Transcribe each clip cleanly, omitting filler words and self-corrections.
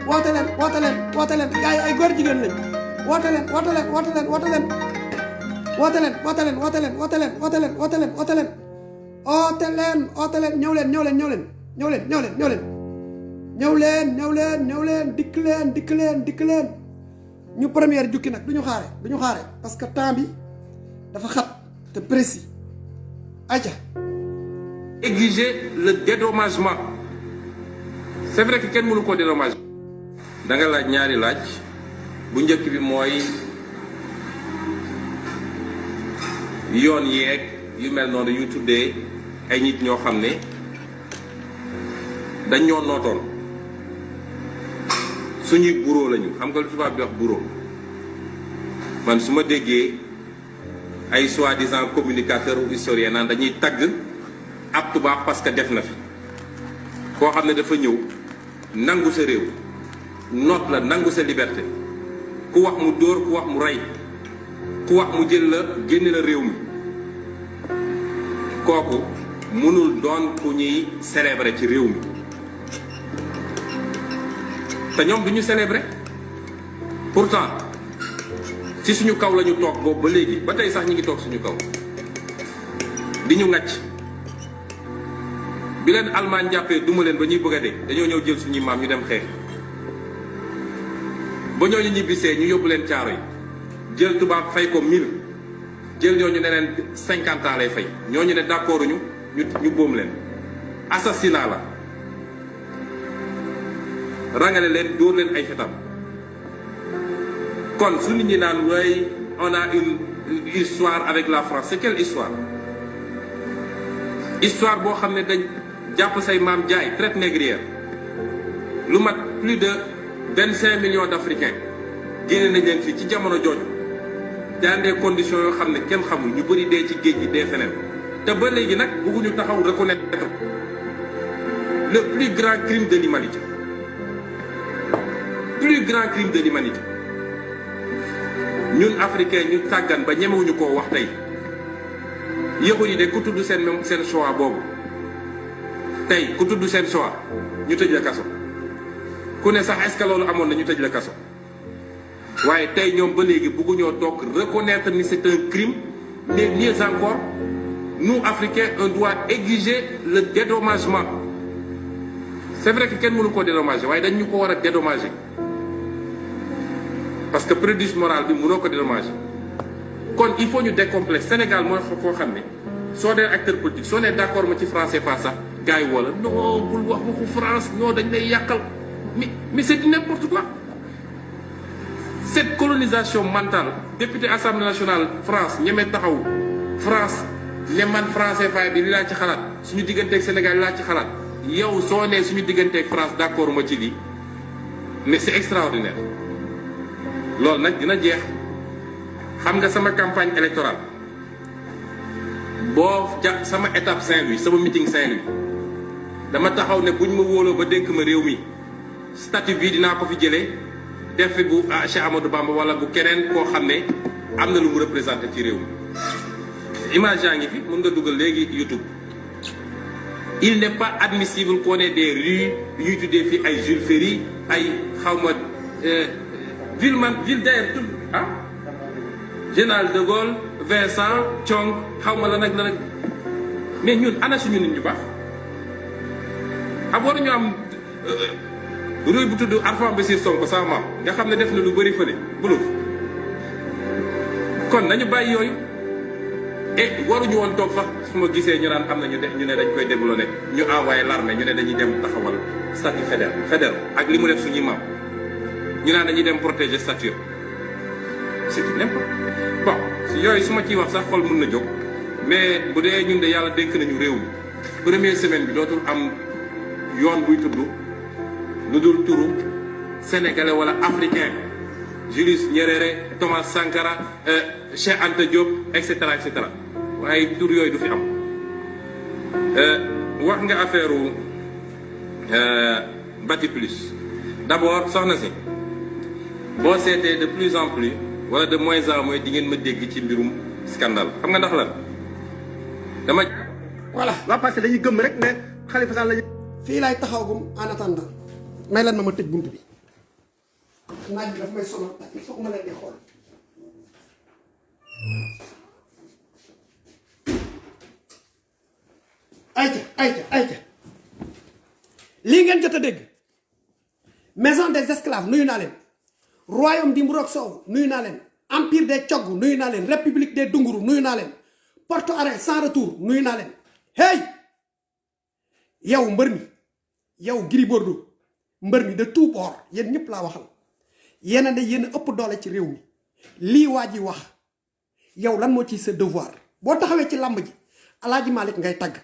woote leen gars yi ay góor jigéen lañ woote leen ñëw leen dikk leen ñu première jukki nag duñu xaare parce que temps bi dafa xat te précis aja exiger le dédommagement c'est vrai que kenn mënu ko dédommager da nga laaj ñaari laaj bu njëkk bi mooy yoon yeeg yu mel noonu yu tuddee ay nit ñoo xam ne dañ ñoo nootoon suñuy bureau lañu xam nga lu tubaab bi wax bureau man su ma déggee ay soi-disant communicateur ou historien naan dañuy tagg ab tubaab parce que def na fi koo xam ne dafa ñëw nangu sa réew noot la nangu sa liberté ku wax mu dóor ku wax mu rey ku wax mu jël la génne la réew mi kooku mënul doon ku ñuy célébrer ci réew mi te ñoom du ñu célébrer pourtant ci suñu kaw la ñu toog boobu ba léegi ba tey sax ñi ngi toog suñu kaw di ñu ŋàcc bi leen Allemagne jàppee duma leen ba ñuy bëgg a dee dañoo ñëw jël suñuy maam ñu dem xeex ba ñooñu ñibbisee ñu yóbbu leen caaro yi jël tubaab fay ko 1000 jël ñooñu ne leen 50 ans lay fay ñooñu ne d'accord ñu boom leen assassinat la rangale leen dóor leen ay fetam kon su nit ñi naan way on a une histoire avec la France c'est quelle histoire boo xam ne dañ jàpp say maam jaay traite négrière lu mat plus de 25 millions d'Africains génne nañ leen fii ci jamono jooju dans des conditions yoo xam ne kenn xamul ñu bëri dee ci géej gi dee feneen te ba léegi nag bëgguñu taxaw reconnaître le plus grand crime de l'humanité ñun africains ñu tàggan ba ñemewuñu koo wax tey yëxu yi de ku tudd seen choix boobu tey ku tudd seen choix ñu tëj la kaso ku ne sax est-ce que loolu amoon na ñu tëj la kaso waaye tey ñoom ba léegi bëgguñoo toog reconnaître ni c'est un crime mais mieux encore nous africains on doit exiger le dédommagement c'est vrai que kenn mënu koo dédommager waaye dañ ñu ko war a dédommager parce que préjudice moral bi mënoo ko dédommager kon il faut ñu décomplexe Sénégal mooy koo xam ne soo dee acteur politique soo nee d'accord ma ci français pas sax gars yi wala non bul wax waxu France non dañ lay yàqal mais c'est n'importe quoi cette colonisation mentale député assemblée nationale France ñemee taxaw France ne man français fay bi li laa ci xalaat suñu digganteeg Sénégal li laa ci xalaat yow soo nee suñu digganteeg France d'accord ma ci lii mais c'est extraordinaire loolu nag dina jeex xam nga sama campagne électorale boo sama étape Saint-Louis sama meeting Saint-Louis dama taxaw ne buñ ma wóoloo ba dénk ma réew mi statut bii dinaa ko fi jëlee def fi bu Cheikh Amadou Bamba wala bu keneen koo xam ne am na lu mu représenté ci réew mi image yaa ngi fi mën nga dugal léegi YouTube il n'est pas admissible qu'on ait des rues ñuy tuddee fi ay Jules Ferry ay xawma ville d'ailleurs tout ah Général de Gaulle Vincent Thiong xawma la nag mais ñun ana suñu nit ñu baax waruñu am rue bu tudd Arfan Bassir Sonko sama maam nga xam ne def na lu bëri fële buluf kon nañu bàyyi yooyu et waruñu woon toog sax su ma gisee ñu naan am na ñu ne dañ koy développé ñu envoyé l'armée ñu ne dañuy dem taxawal statut fédéral ak li mu def suñuy maam ñu naan dañuy dem protéger statut c'est n'importe bon yooyu su ma ciy wax sax xol mën na jóg mais bu dee ñun de yàlla dénk nañu réew mi première semaine bi dootul am yoon buy tudd lu dul turu sénégalais wala africain Julius Nyerere Thomas Sankara Cheikh Anta Diop et cetera waaye tur yooyu du fi am wax nga affaire Bati Plus d'abord soxna si boo seetee de plus en plus wala de moins en moins di ngeen ma dégg ci mbirum scandale xam nga ndax lan dama voilà waaw parce que dañuy gëm rek ne Khalifa Sall lañu fii laay taxawagum en attendant may lan ma tëj bunt bi naaj bi daf may sonal tak il faut que ma leen di xool ayca lii ngeen jot a dégg maison des esclaves nuyu naa leen royaume di Mburok Sow nuyu naa leen empire des Cogg nuyu naa leen république des Dunguru nuyu naa leen porte arrêt sans retour nuyu naa leen hey yow mbër mi yow Gris Bordeaux mbër mi de tout bord yéen ñëpp laa waxal yéen a ne yéen a ëpp doole ci réew mi lii waa ji wax yow lan moo ci sa devoir boo taxawee ci làmb ji Alaaji Malick ngay tagg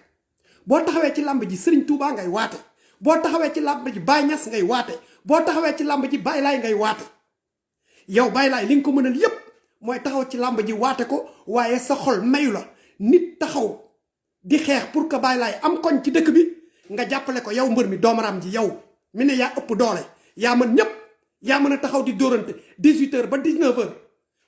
boo taxawee ci làmb ji Serigne Touba ngay waate boo taxawee ci làmb ji Baye Niass ngay waate boo taxawee ci làmb ji Baye Laay ngay waate yow Baye Laay li nga ko mënal yépp mooy taxaw ci làmb ji waate ko waaye sa xol mayu la nit taxaw di xeex pour que Baye Laay am koñ ci dëkk bi nga jàppale ko yow mbër mi doomaram ji yow mi ne yaa ëpp doole yaa mën ñépp yaa mën a taxaw di dóorante 18h ba 19h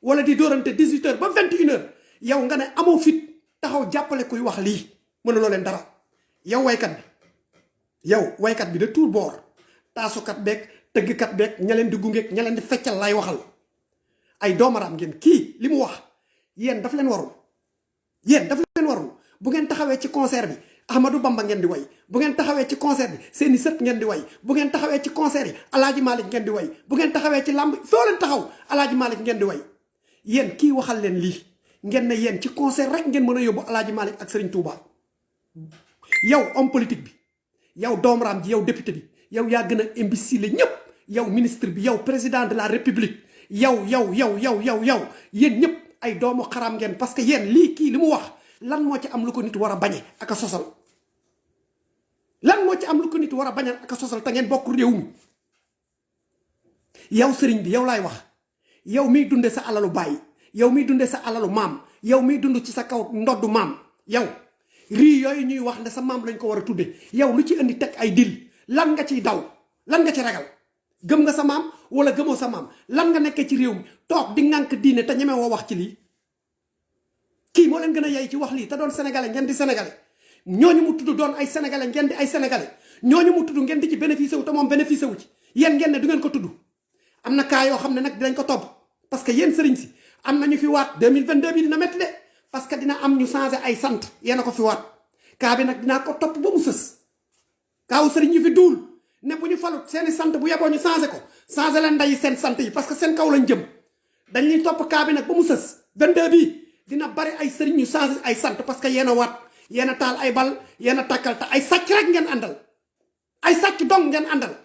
wala di dóorante 18h ba 21h yow nga ne amoo fit taxaw jàppale kuy wax lii mënuloo leen dara yow waykat bi de tout bord taasukat beeg tëggkat beeg ña leen di gungeeg ña leen di feccal lay waxal ay doomaraam ngeen kii li mu wax yéen daf leen warul bu ngeen taxawee ci concert bi Ahmadou Bamba ngeen di way bu ngeen taxawee ci concert bi seeni sët ngeen di way bu ngeen taxawee ci concert yi Alaaji Malick ngeen di way bu ngeen taxawee ci làmb foo leen taxaw Alaaji Malick ngeen di way yéen kii waxal leen lii ngeen ne yéen ci concert rek ngeen mën a yóbbu Alaaji Malick ak Serigne Touba yow homme politique bi yow doomaraam ji yow député bi yow yaa gën a imbécile ñëpp yow ministre bi yow président de la république yow yéen ñëpp ay doomu xaram ngeen parce que yéen lii kii li mu wax lan moo ci am lu ko nit war a bañe ak a sosal lan moo ci am lu ko nit war a bañal ak a sosal te ngeen bokk réew mi yow sëriñ bi yow laay wax yow miy dunde sa alalu baay yow miy dunde sa alalu maam yow miy dund ci sa kaw ndoddu maam yow rii yooyu ñuy wax ne sa maam lañ ko war a tudde yow lu ci indi teg ay dil lan nga ciy daw lan nga ci ragal gëm nga sa maam wala gëmoo sa maam lan nga nekkee ci réew mi toog di ŋànk diine te ñeme woo wax ci lii kii moo leen gën a yey ci wax lii te doon sénégalais ngeen di sénégalais ñooñu mu tudd doon ay sénégalais ngeen di ay sénégalais ñooñu mu tudd ngeen di ci bénéficié wu te moom bénéficié wu ci yéen ngeen ne du ngeen ko tudd am na cas yoo xam ne nag dinañ ko topp parce que yéen sëriñ si am na ñu fi waat 2022 bi dina métti de parce que dina am ñu changé ay sant yéen a ko fi waat cas bi nag dinaa ko topp ba mu sës kaawu sëriñ ñu fi duul ne bu ñu falut seeni sant bu yeboo ñu changé ko changé leen nday seen sant yi parce que seen kaw lañ jëm dañuy topp cas bi nag ba mu sës 22 bi dina bari ay sëriñ ñu changé ay sant parce que yéen a waat yéen a taal ay bal yéen a takkal te ay sàcc rek ngeen àndal ay sàcc dong ngeen àndal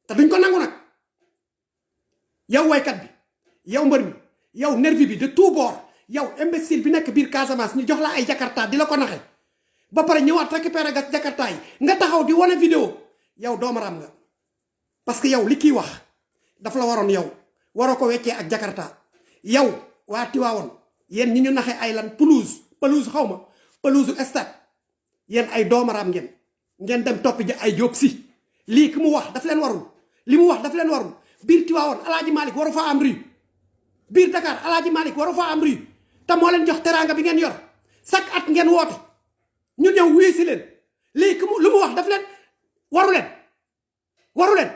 te duñ ko nangu nag yow waykat bi yow mbër mi yow nervi bi de tout bord yow imbécile bi nekk biir Casamance ñu jox la ay jakarta di la ko naxe ba pare ñëwaat récupéré ga jakarta yi nga taxaw di wane vidéo yow doomaram nga parce que yow li kii wax dafa la waroon yow waroo ko weccee ak jakarta yow waa Tiwaawoon yéen ñi ñu naxe ay lan pelouse xaw ma pelouse stade yéen ay doomaraam ngeen dem topp ji ay jóob si lii ki mu wax daf leen warul li mu wax daf leen warul biir Tiwaawoon Alaaji Malick waru fa am rue biir Dakar Alaaji Malick waru fa am rue te moo leen jox teraanga bi ngeen yor chaque at ngeen woote ñu ñëw wuyu si leen lii ki mu lu mu wax daf leen waru leen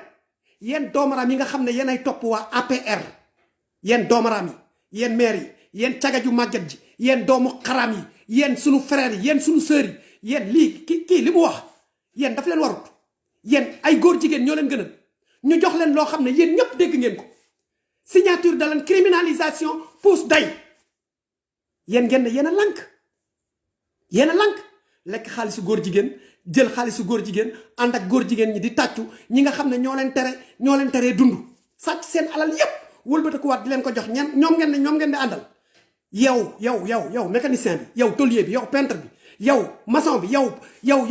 yéen doomaraam yi nga xam ne yéen ay topp waa APR yéen doomaraam yi yéen maire yi yéen cagaju màgget ji yéen doomu xaraam yi yéen sunu frères yi yéen sunu sœurs yi yéen lii kii li mu wax yéen daf leen warut yéen ay góor jigéen ñoo leen gënal ñu jox leen loo xam ne yéen ñëpp dégg ngeen ko signature de la criminalisation pousse day yéen ngeen ne yéen a lànk lekk xaalisu góor jigéen jël xaalisu góor jigéen ànd ak góor jigéen ñi di tàccu ñi nga xam ne ñoo leen teree dund sàcc seen alal yépp wëlbatikuwaat di leen ko jox ñoom ngeen di àndal yow mécanicien bi yow tôlier bi yow peintre bi yow maçon bi yow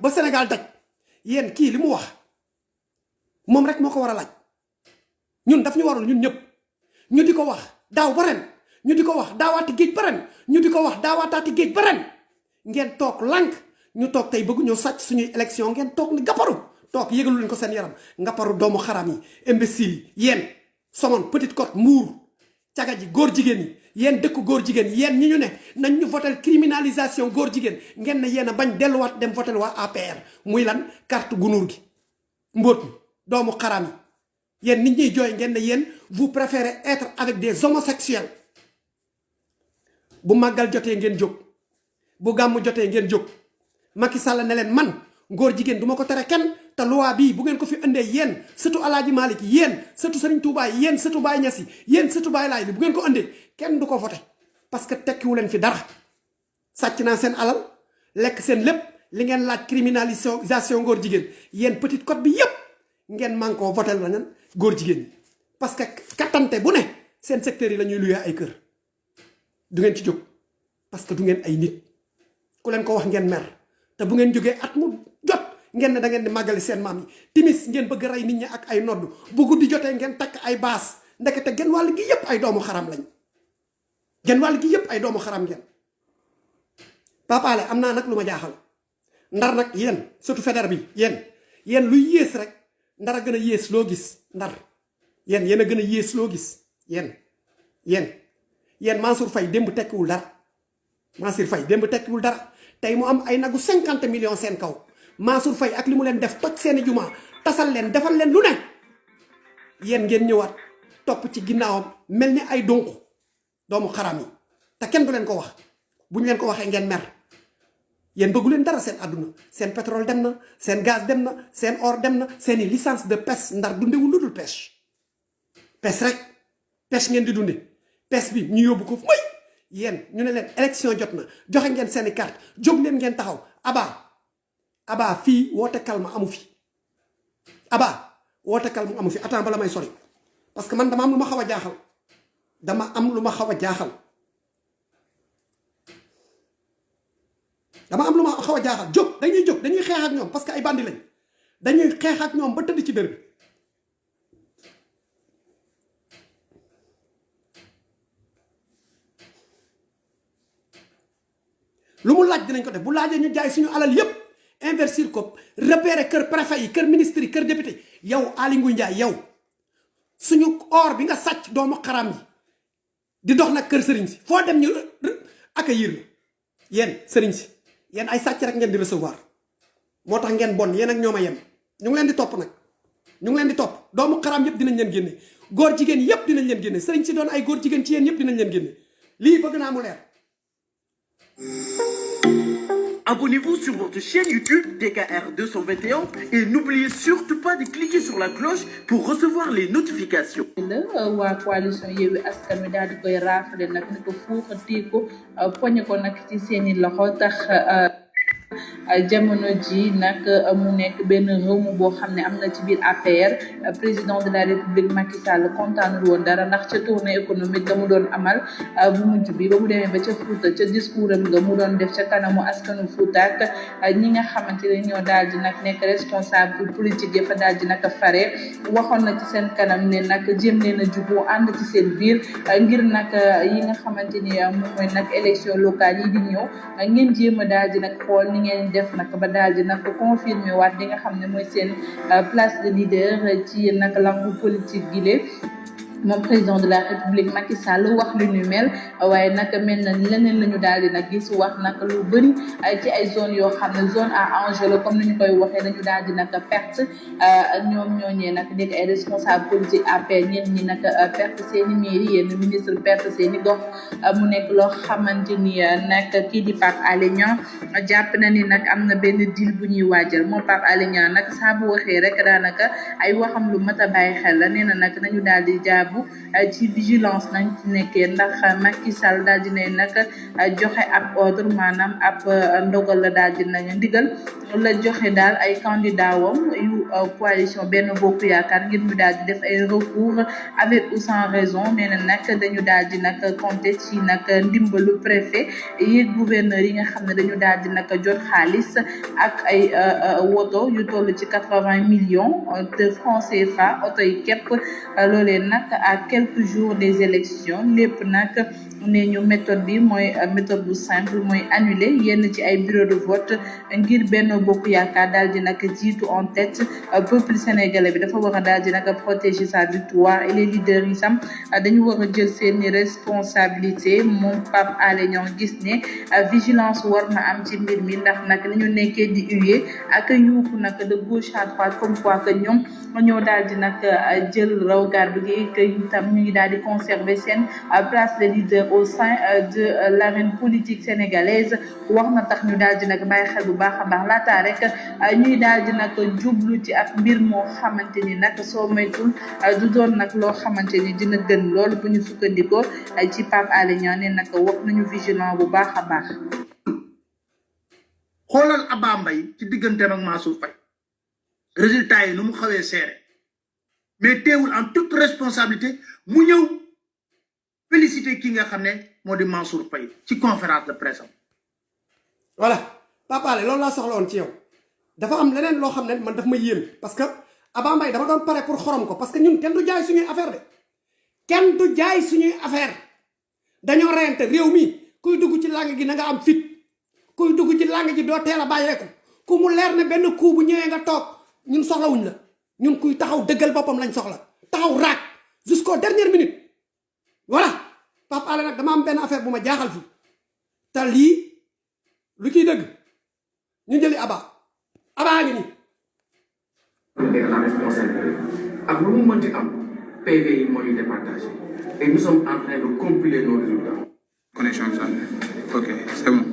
ba Sénégal daj yéen kii li mu wax moom rek moo ko war a laaj ñun daf ñu warul ñun ñëpp ñu di ko wax daaw ba ren ñu di ko wax daawaati géej ba ren ñu di ko wax daawaataati géej ba ren ngeen toog lànk ñu toog tey bëgg ñoo sàcc suñuy élection ngeen toog ni gapparu toog yëgalu leen ko seen yaram ngapparu doomu xaram yi imbécile yi yéen Somone Petite Côte Mbour caga ji góor jigéen yi yéen dëkk góor jigéen yéen ñi ñu ne nañ ñu votel criminalisation góor jigéen ngeen ne yéen a bañ delluwaat dem votel waa APR muy lan carte gunóor gi mbóot mi doomu xaram yi yéen nit ñiy jooy ngeen ne yéen vous préférez être avec des homosexuels bu màggal jotee ngeen jóg bu gàmmu jotee ngeen jóg Macky Sall ne leen man ngóor jigéen du ma ko tere kenn te loi bii bu ngeen ko fi indee yéen sëtu Alaaji Malick yéen sëtu Serigne Touba yéen sëtu Baye Niass yéen sëtu Baye Laay bi bu ngeen ko indee kenn du ko voté parce que tekkiwu leen fi dara sàcc naa seen alal lekk seen lépp li ngeen laaj criminalisation ngóor jigéen yéen petite côte bi yépp ngeen man koo voté la nen góor jigéen ñi parce que kattante bu ne seen secteur yi la ñuy luyee ay kër du ngeen ci jóg parce que du ngeen ay nit ku leen ko wax ngeen mer te bu ngeen jógee at mu jot ngeen ne da ngeen di màggali seen maam yi timis ngeen bëgg rey nit ñi ak ay nodd bu guddi jotee ngeen takk ay baas ndekete genn wàll gi yépp ay doomu xaram lañ genn wàll gi yépp ay doomu xaram ngeen papaale am naa nag lu ma jaaxal ndar nag yéen surtout fédère bi yéen luy yées rek ndar a gën a yées loo gis ndar yéen a gën a yées loo gis yéen Mansour Faye démb tekkiwul dara Mansour Faye démb tekkiwul dara tey mu am ay nagu 50 millions seen kaw Mansour Faye ak li mu leen def toj seeni jumaa tasal leen defal leen lu ne yéen ngeen ñëwaat topp ci ginnaawam mel ni ay doomu xaram yi te kenn du leen ko wax bu ñu leen ko waxee ngeen mer yéen bëggu leen dara seen àdduna seen pétrole dem na seen gaz dem na seen or dem na seeni licence de pêche ndar dundewul lu dul pêche rek pêche ngeen di dunde pêche bi ñu yóbbu ko fu may yéen ñu ne leen élection jot na joxe ngeen seeni carte jóg leen ngeen taxaw aba fii woote calme amu fi attends bala may sori parce que man dama am lu ma xaw a jaaxal jóg dañuy xeex ak ñoom parce que ay bandi lañ dañuy xeex ak ñoom ba tëdd ci dër bi lu mu laaj dinañ ko def bu laajee ñu jaay suñu alal yépp investir ko repérer kër préfet yi kër ministre yi kër député yow Aly Ngouille Ndiaye yow suñu or bi nga sàcc doomu xaram yi di dox nag kër sëriñ si foo dem ñu accueillir la yéen sëriñ si yéen ay sàcc rek ngeen di recevoir moo tax ngeen bon yéen ak ñoom a yem ñu ngi leen di topp nag doomu xaram yépp dinañ leen génne góor jigéen yépp dinañ leen génne sëriñ si doon ay góor jigéen ci yéen yépp dinañ leen génne lii bëgg naa mu leer. Abonnez-vous sur votre chaîne YouTube DKR 221 et n'oubliez surtout pas de cliquer sur la cloche pour recevoir les notifications. waa coalition Yewwi Askan Wi daal di koy raafale nag ni ko fuuxatee ko poñe ko nag ci seeni loxo tax jamono ji nag mu nekk benn rëmu boo xam ne am na ci biir APR président de la République Macky Sall kontaanul woon dara ndax ca tournée économique ga mu doon amal bu mujj bi ba mu demee ba ca Fouta ca discours am nga mu doon def ca kanamu askanu Fouta ak ñi nga xamante ne ñoo daal di nag nekk responsable politique yi fa daal di nag fare waxoon na ci seen kanam ne nag jéem leen a juboo ànd ci seen biir ngir nag yi nga xamante ni moom mooy nag élection locale yi di ñëw ngeen jéem a daal di nag xool ni ngeen def nag ba daal di nag confirmer waat li nga xam ne mooy seen place de leader ci nag langue politique gi le moom président de la République Macky Sall wax lu ñu mel waaye nag mel na leneen la ñu daal di nag gis wax nag lu bëri ci ay zone yoo xam ne zone à enjeu la comme ni ñu koy waxee dañu daal di nag perte ñoom ñooñee nag nekk ay responsable politique APR ñenn ñi nag perte seen i mairie yenn ministre perte seen i gox mu nekk loo xamante ni nag kii di Pape Alé Niang jàpp na ni nag am na benn deal bu ñuy waajal moom Pape Alé Niang nag saa bu waxee rek daanaka ay waxam lu mat a bàyyi xel la nee na nag nañu daal di jàpp ci vigilance nañ ci nekkee ndax Macky Sall daal dina nag joxe ab ordre maanaam ab ndogal la daal dina ndigal la joxe daal ay candidat wam yu coalition Benno Bokk Yaakaar ngir ñu daal di def ay recours avec ou sans raison nee na nag dañu daal di nag compter ci nag ndimbalu préfet yi gouverneur yi nga xam ne dañu daal di nag jot xaalis ak ay woto yu toll ci 80 millions de francs CFA oto yi képp loolee nag à quelques jours des élections lépp nag ne ñu méthode bi mooy méthode bu simple mooy annuler yenn ci ay bureau de vote ngir Benno Bokk Yaakaar daal di nag jiitu en tête peuple sénégalais bi dafa war a daal di nag protéger sa victoire et les leaders yi sam dañu war a jël seeni responsabilité moom Pape Alé Niang gis ne vigilance war na am ci mbir mi ndax nag ni ñu nekkee di huer ak yuuxu nag de gauche à droite comme quoi que ñoom ñoo daal di nag jël raw gàddu gi que itam ñu ngi daal di conserver seen place de leader au sein de l'arène politique sénégalaise wax na tax ñu daal di nag bàyyi xel bu baax a baax laataa rek ñuy daal di nag jublu ci ak mbir moo xamante ni nag soo moytul du doon nag loo xamante ni dina gën lool bu ñu sukkandikoo ci Pape Alé Niang ne nag wax nañu vigilant bu baax a baax. xoolal Abba Mbaye ci digganteem ak Mansour Faye résultat yi nu mu xawee seere mais teewul en toute responsabilité mu ñëw féliciter ki nga xam ne moo di Mansour Faye ci conférence de presse am. voilà Pape Alé loolu laa soxla woon ci yow dafa am leneen loo xam ne man daf ma yéem parce que Abba Mbaye dama doon pare pour xorom ko parce que ñun kenn du jaay suñuy affaire de kenn du jaay suñuy affaire dañoo reyante réew mi kuy dugg ci làng gi na nga am fit kuy dugg ci làng ji doo teel a bàyyeeku ku mu leer ne benn coup bu ñëwee nga toog ñun soxlawuñ la ñun kuy taxaw dëggal boppam lañ soxla taxaw raak jusqu'au dernière minute voilà Pape Alé nag dama am benn affaire bu ma jaaxal fi te lii lu ciy dëgg ñu jëli Abba ngi nii. La responsabilité ak lu mu mënti am PV yi moo ñu départagé et nous sommes en train de compiler nos résultats. Connexion ça. Ok, c'est bon.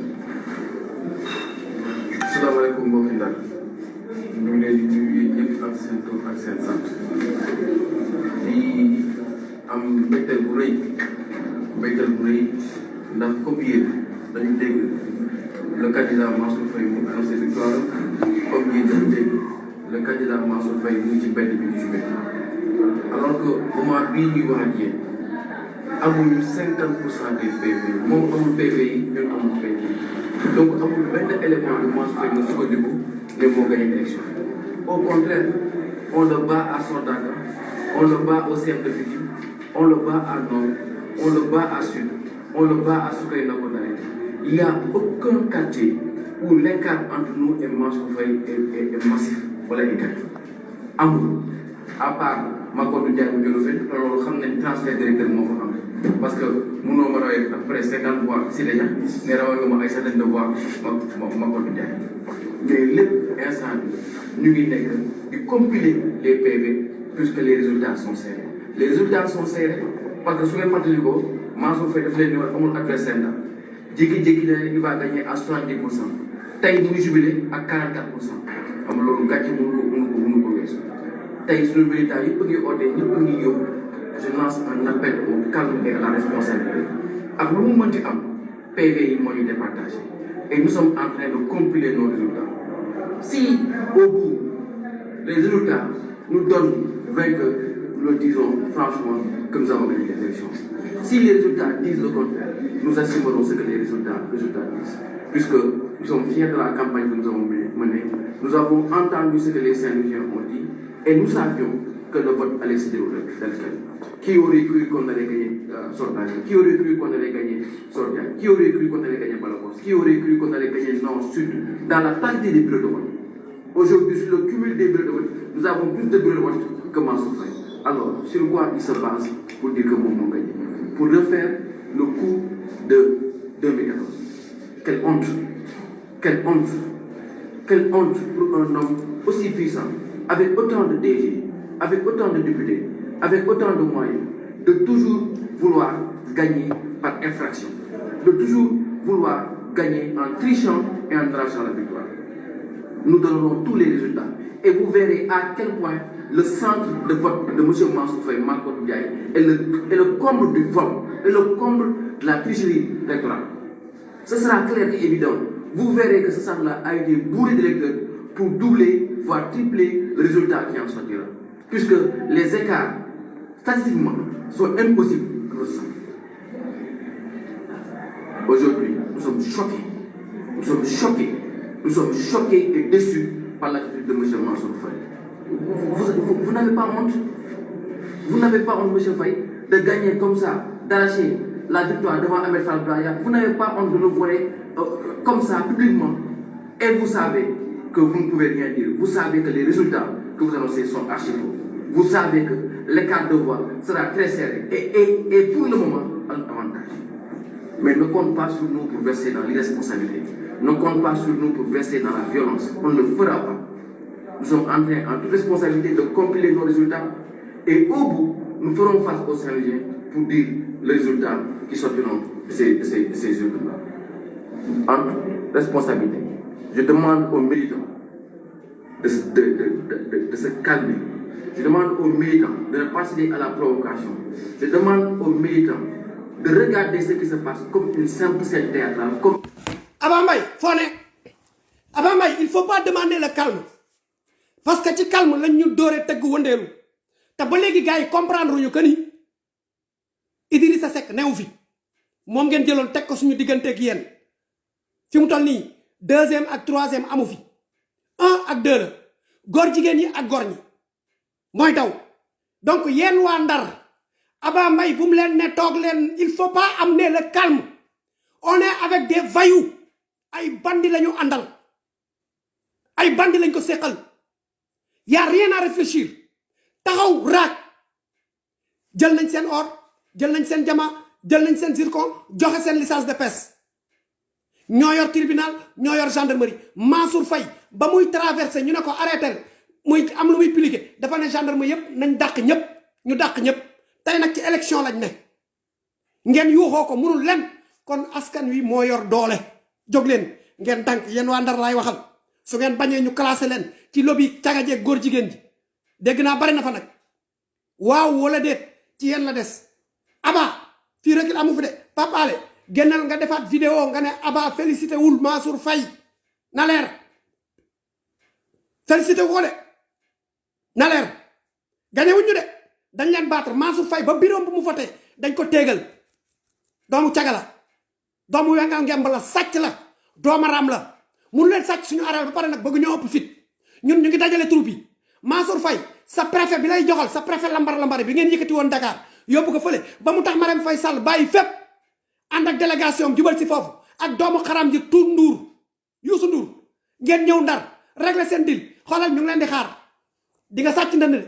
Salaamaaleykum mbokki Ndar ñu ngi leen di nuyu ñëpp ak seen tur ak seen sant di am mbégteel bu rëy ndax comme yéen dañu dégg le candidat Mansour Faye mu annoncé victoire comme yéen dañu dégg le candidat Mansour Faye mu ngi ci mbedd bi di joué alors que moment bii ñuy wax ak yéen amuñu 50% des PV moom amul PV yi ñun amul PV yi donc amul benn élément de Mansour Faye nga sukkandiku ne moo gagné élection au contraire on le bat à Sandaga on le bat au centre de Pikine on le bat à Nord on le bat à Sud on le bat à Soukeyna Konaté. Il n'y a aucun quartier où l'écart entre nous et Mansour Faye est massif wala égal amul à part Makodou Ndiaye bu jëlu fen loolu xam ne transfert directeur moo fa am parce que mënoo ma rawee après 50 voix si daña ne rawee nga ma ay centaine de voix Makodou Ndiaye mais lépp instant bi ñu ngi nekk di compiler les PV puisque les résultats sont serrés parce que su ngeen fàttali ko Mansour Faye daf leen ni war amul adversaire la jékki-jékki na il va gagner à 70%. tey mu ngi jubilé ak 44%. xam loolu gàcce mënu ko weesu tey suñu militants yëpp a ngi oote ñëpp a ngi yóbbu je lance un appel au calme et à la responsabilité ak lu mu mënti am PV yi moo ñu départagé et nous sommes en train de compiler nos résultats si au bout les résultats nous donnent vainqueur nous le disons franchement que nous avons gagné les élections. Si les résultats disent le contraire, nous assumerons ce que les résultats disent. Puisque nous sommes fiers de la campagne que nous avons menée, nous avons entendu ce que les Saint-Louisiens ont dit et nous savions que le vote allait se dérouler tel quel. Qui aurait cru qu'on allait gagner Sortage? Qui aurait cru qu'on allait gagner Sordiane? Qui aurait cru qu'on allait gagner Balakos? Qui aurait cru qu'on allait gagner Nord-Sud dans la quantité des bureaux de vote? Aujourd'hui, sur le cumul des bureaux de vote, nous avons plus de bureaux de vote que Mansour Faye. Alors, sur quoi il se base pour dire que mon nom gagne? Pour refaire le coup de 2014. Quelle honte! Quelle honte! Quelle honte pour un homme aussi puissant, avec autant de DG, avec autant de députés, avec autant de moyens, de toujours vouloir gagner par infraction, de toujours vouloir gagner en trichant et en tranchant la victoire. Nous donnerons tous les résultats et vous verrez à quel point le centre de vote de M. Mansour Faye, Makodou Ndiaye, est le comble du vol, et le comble de la tricherie électorale. Ce sera clair et évident. Vous verrez que ce centre-là a été bourré d'électeurs pour doubler, voire tripler le résultat qui en sortira. Puisque les écarts, statistiquement, sont impossibles de ressentir. Aujourd'hui, nous sommes choqués. Nous sommes choqués. Nous sommes choqués et déçus par l'attitude de M. Mansour Faye. Vous n'avez pas honte? Vous n'avez pas honte, M. Faye, de gagner comme ça, d'arracher la victoire devant Ahmed Fall Braya? Vous n'avez pas honte de le voir comme ça, publiquement? Et vous savez que vous ne pouvez rien dire. Vous savez que les résultats que vous annoncez sont archi faux. Vous savez que l'écart de voix sera très serré et pour le moment, un avantage. Mais ne compte pas sur nous pour verser dans l'irresponsabilité. Ne compte pas sur nous pour verser dans la violence. On ne le fera pas. Nous sommes en train, en toute responsabilité, de compiler nos résultats. Et au bout, nous ferons face aux Saint-Louisiens pour dire les résultats qui sortiront de ces urnes-là. En toute responsabilité, je demande aux militants de se calmer. Je demande aux militants de ne pas céder à la provocation. Je demande aux militants de regarder ce qui se passe comme une simple scène théâtrale. Comme... Abba Mbaye foo ne Abba Mbaye il faut pas demander le calme parce que ci calme lañ ñu dóore tëgg wëndeelu te ba léegi gars yi comprendre ñu que ni Idrissa Seck newu fi moom ngeen jëloon teg ko suñu digganteeg yéen fi mu toll nii 2e ak 3e amu fi 1 ak 2 la góor jigéen yi ak góor ñi mooy daw donc yéen waa Ndar Abba Mbaye bu mu leen ne toog leen il faut pas amener le calme on est avec des voyous ay bandi lañu àndal ay bandi lañ ko seqal y a rien à réfléchir taxaw raak jël nañ seen or jël nañ seen jama jël nañ seen zircon joxe seen licence de pêche ñoo yor tribunal ñoo yor gendarmerie Mansour Faye ba muy traversé ñu ne ko arrêté muy am lu muy pliqué dafa ne gendarme yépp nañ dàq ñëpp ñu dàq ñëpp tey nag ci élection lañ ne ngeen yuuxoo ko mënul len kon askan wi moo yor doole jóg leen ngeen tànk yéen waa Ndar laay waxal su ngeen bañee ñu classé leen ci lobby cagajeeg góor jigéen ji dégg naa bari na fa nag waaw wala déet ci yéen la des Abba fii rek amu fi de Pape Alé génnal nga defaat vidéo nga ne Abba félicité wul Mansour Faye na leer félicité ko de na leer gañe wuñ ñu de dañ leen battre Mansour Faye ba bureau bu mu voté dañ ko téegal doomu cagala doomu wengal ngemb la sàcc la doomaram la munu leen sàcc suñu alal ba pare nag bëgg ñoo ëpp fit ñun ñu ngi dajale troupe yi Mansour Faye sa préfet bi lay joxal sa préfet lambar bi ngeen yëkkati woon Dakar yóbbu ko fële ba mu tax Marème Faye Sall bàyyi fépp ànd ak délégation jubal si foofu ak doomu xaram ji Tuur Nduur Youssou Ndour ngeen ñëw Ndar régler seen dil xoolal ñu ngi leen di xaar di nga sàcc ndënd de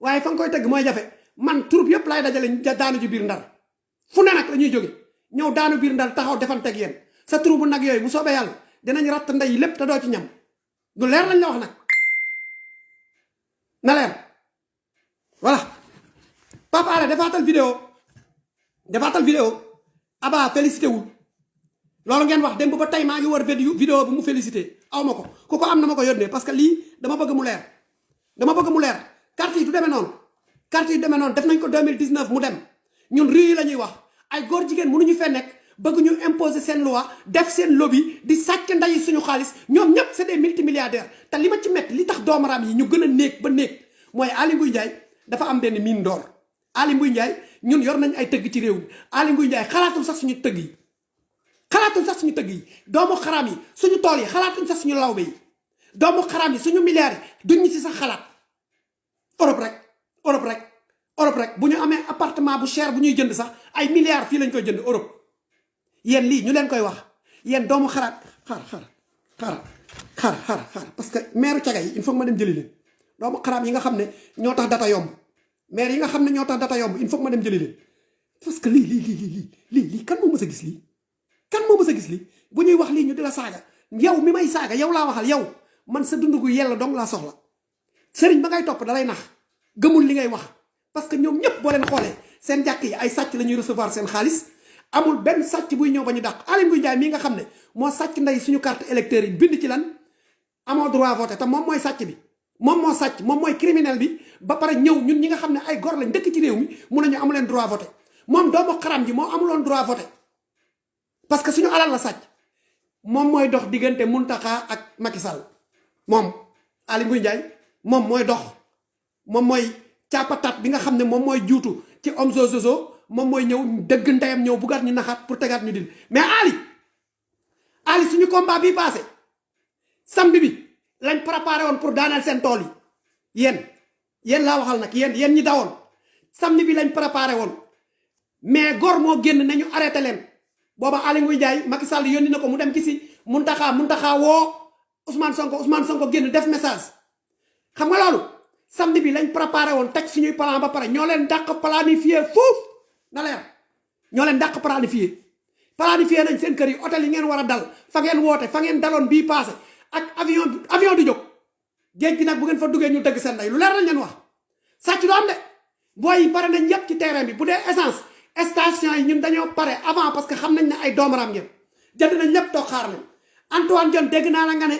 waaye fa nga koy tëgg mooy jafe man troupe yëpp laay dajale daanu ji biir Ndar fu ne nag la ñuy jóge ñëw daanu biir Ndar taxaw defanteeg yéen sa troupe nag yooyu bu soobee yàlla dinañ ratt ndey lépp te doo ci ñam du leer lañ la wax nag na leer voilà Pape Alé defaatal vidéo Abba félicité wul loolu ngeen wax démb ba tey maa ngi war vidéo bu mu félicité aw ma ko ku ko am na ma ko yónnee parce que lii dama bëgg mu leer carte yi du demee noonu def nañ ko 2019 mu dem ñun rue yi la ñuy wax ay góor jigéen mënuñu fee nekk bëgg ñu imposer seen loi def seen lobby di sàcc ndeyi suñu xaalis ñoom ñëpp c'est des multimilliardaires te li ma ci metti li tax doomaraam yi ñu gën a néeg ba néeg mooy Aly Ngouille Ndiaye dafa am benn mine d'or Aly Ngouille Ndiaye ñun yor nañ ay tëgg ci réew mi Aly Ngouille Ndiaye xalaatul sax suñu tëgg yi doomu xaraam yi suñu tool yi xalaatuñ sax suñu lawbe yi doomu xaraam yi suñu milliards yi duñ ñu si sax xalaat Europe rek bu ñu amee appartement bu cher bu ñuy jënd sax ay milliards fii lañ koy jënd Europe yéen lii ñu leen koy wax yéen doomu xaraat xaar parce que maire caga yi il faut que ma dem jëli leen doomu xaraam yi nga xam ne ñoo tax data yomb maire yi nga xam ne ñoo tax data yomb il faut que ma dem jëli leen parce que lii kan moo mës a gis lii bu ñuy wax lii ñu di la saaga yow mi may saaga yow laa waxal yow man sa dund gu yella dong laa soxla sëriñ ba ngay topp dalay nax gëmul li ngay wax parce que ñoom ñëpp boo leen xoolee seen jàkk yi ay sàcc la ñuy recevoir seen xaalis amul benn sàcc buy ñëw ba ñu dàq Aly Ngouille Ndiaye mii nga xam ne moo sàcc ndey suñu carte électeur yi bind ci lan amoo droit voter te moom mooy sàcc bi moom moo sàcc moom mooy criminel bi ba pare ñëw ñun ñi nga xam ne ay gor lañ dëkk ci réew mi mun nañu amu leen droit voter moom doomu xaram ji moo amuloon droit voter parce que suñu alal la sàcc moom mooy dox diggante Mountakha ak Macky Sall moom Aly Ngouille Ndiaye moom mooy dox moom mooy càppatat bi nga xam ne moom mooy juutu ci Omzo Zozo moom mooy ñëw dëgg ndeyam ñëw buggaat ñu naxaat pour tegaat ñu dil mais Ali suñu combat bii passé samedi bi lañ préparé woon pour daaneel seen tool yi yéen laa waxal nag yéen ñi dawoon samedi bi lañ préparé woon mais gor moo génn nañu arrêté leen booba Aly Ngouille Ndiaye Macky Sall yónni na ko mu dem ci si Mountakha woo Ousmane Sonko génn def message xam nga loolu samedi bi lañ préparé woon teg suñuy plan ba pare ñoo leen dàq planifié foofu na leer ñoo leen dàq planifié nañ seen kër yi hôtel yi ngeen war a dal fa ngeen woote fa ngeen daloon bii passé ak avion du jóg géej gi nag bu ngeen fa duggee ñu dëgg seen ndey lu leer lañ leen wax sàcc du am de booy yi pare nañ yëpp ci terrain bi bu dee essence station yi ñun dañoo pare avant parce que xam nañ ne ay doomaram ngeen jënd nañ lépp toog xaar leen Antoine Diome dégg naa la nga ne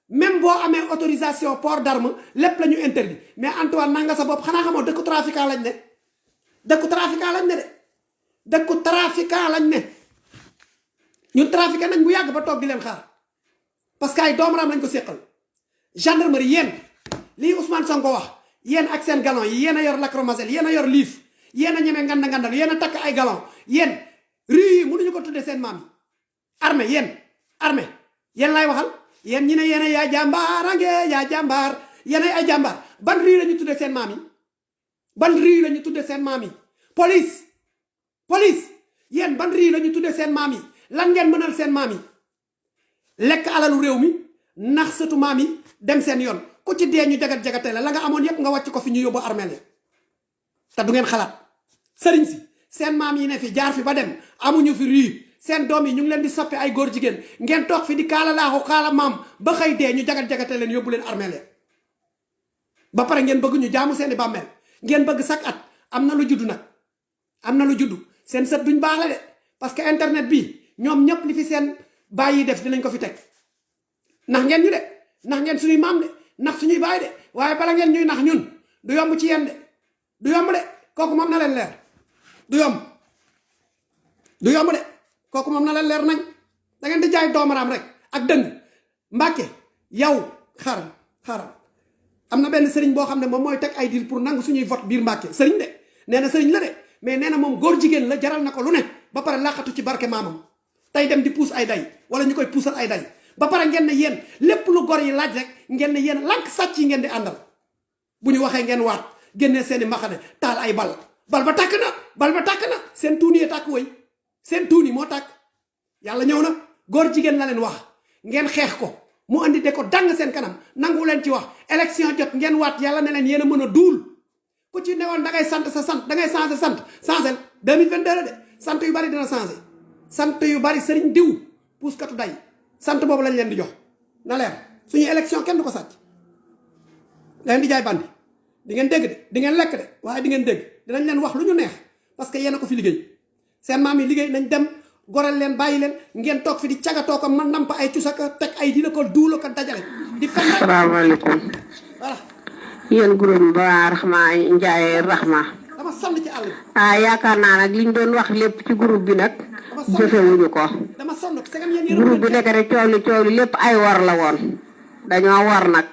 même boo amee autorisation port d'arme lépp la ñu interdit mais Antoine naa nga sa bopp xanaa xamoo dëkku trafiquant lañ ne dëkku trafiquant lañ ne ñun trafiqué nañ bu yàgg ba toog di leen xaar parce que ay doomaram lañ ko séqal gendarmerie yéen lii Ousmane Sonko wax yéen ak seen galon yi yéen a yor lacrymogène yéen a yor liif yéen a ñeme ngandal yéen a takk ay galon yéen rue yi mënuñu ko tuddee seen maam yi armée yéen lay waxal yéen ñi ne yéen a yaa jàmbaar yéen ay jàmbaar ban rue la ñu tuddee seen maam yi police yéen ban rue la ñu tuddee seen maam yi lan ngeen mënal seen maam yi lekk alalu réew mi nax sëtu maam yi dem seen yoon ku ci dee ñu jagat-jagate la nga amoon yépp nga wàcc ko fi ñu yóbbu armeel te du ngeen xalaat sëriñ si seen maam yi ne fi jaar fi ba dem amuñu fi rii seen doom yi ñu ngi leen di soppi ay góor jigéen ngeen toog fi di kaala laaxu kaala maam ba xëy dee ñu jagat-jagate leen yóbbu leen armeel ba pare ngeen bëgg ñu jaamu seeni bàmmeel ngeen bëgg chaque at am na lu juddu nag am na lu juddu seen sët duñ baax la de parce que internet bi ñoom ñëpp li fi seen baay yi def dinañ ko fi teg nax ngeen ñu de nax ngeen suñuy maam de nax suñuy baay de waaye bala ngeen ñuy nax ñun du yomb ci yéen de du yomb de kooku moom na leen leer du yomb de kooku moom na leen leer nañ da ngeen di jaay doomaraam rek ak dëng Mbàkke yow xaaral am na benn sëriñ boo xam ne moom mooy teg ay deal pour nangu suñuy vote biir Mbàkke sëriñ de nee na sëriñ la de mais nee na moom góor jigéen la jaral na ko lu ne ba pare làqatu ci barke maamam tey dem di puus ay day wala ñu koy puusal ay day ba pare ngeen ne yéen lépp lu gor yi laaj rek ngeen ne yéen lànk sàcc yi ngeen di àndal bu ñu waxee ngeen waat génnee seeni maxane taal ay bal ba tàkk na seen tuuni yee tàkk woy seen tuuni moo tàkk yàlla ñëw na góor jigéen la leen wax ngeen xeex ko mu andi de ko dang seen kanam nangu leen ci wax élection jot ngeen waat yàlla ne leen yéen a mën a duul ku ci newoon da ngay sant sa sant da ngay changé changé 2022 la de sant yu bari dina changé sant yu bari sëriñ diw puuskatu day sant boobu lañ leen di jox na leer suñu élection kenn du ko sàcc leen di jaay bandi di ngeen dégg de di ngeen lekk de waaye di ngeen dégg dinañ leen wax lu ñu neex parce que yéen a ko fi liggéey seen maam yi liggéey nañ dem goreel leen bàyyi leen ngeen toog fi di cagatoo ko man namp ay cusaka teg ay dina ko duula ko dajale di fen rek. asalaamaaleykum. voilà. yéen groupe ba Rahma Ndiaye Rahma. dama sonn ci àll bi. yaakaar naa nag liñ doon wax lépp ci groupe bi nag. jëfewuñu ko. dama sonn segam yéen groupe bi nekk rek coow li lépp ay war la woon. dañoo war nag.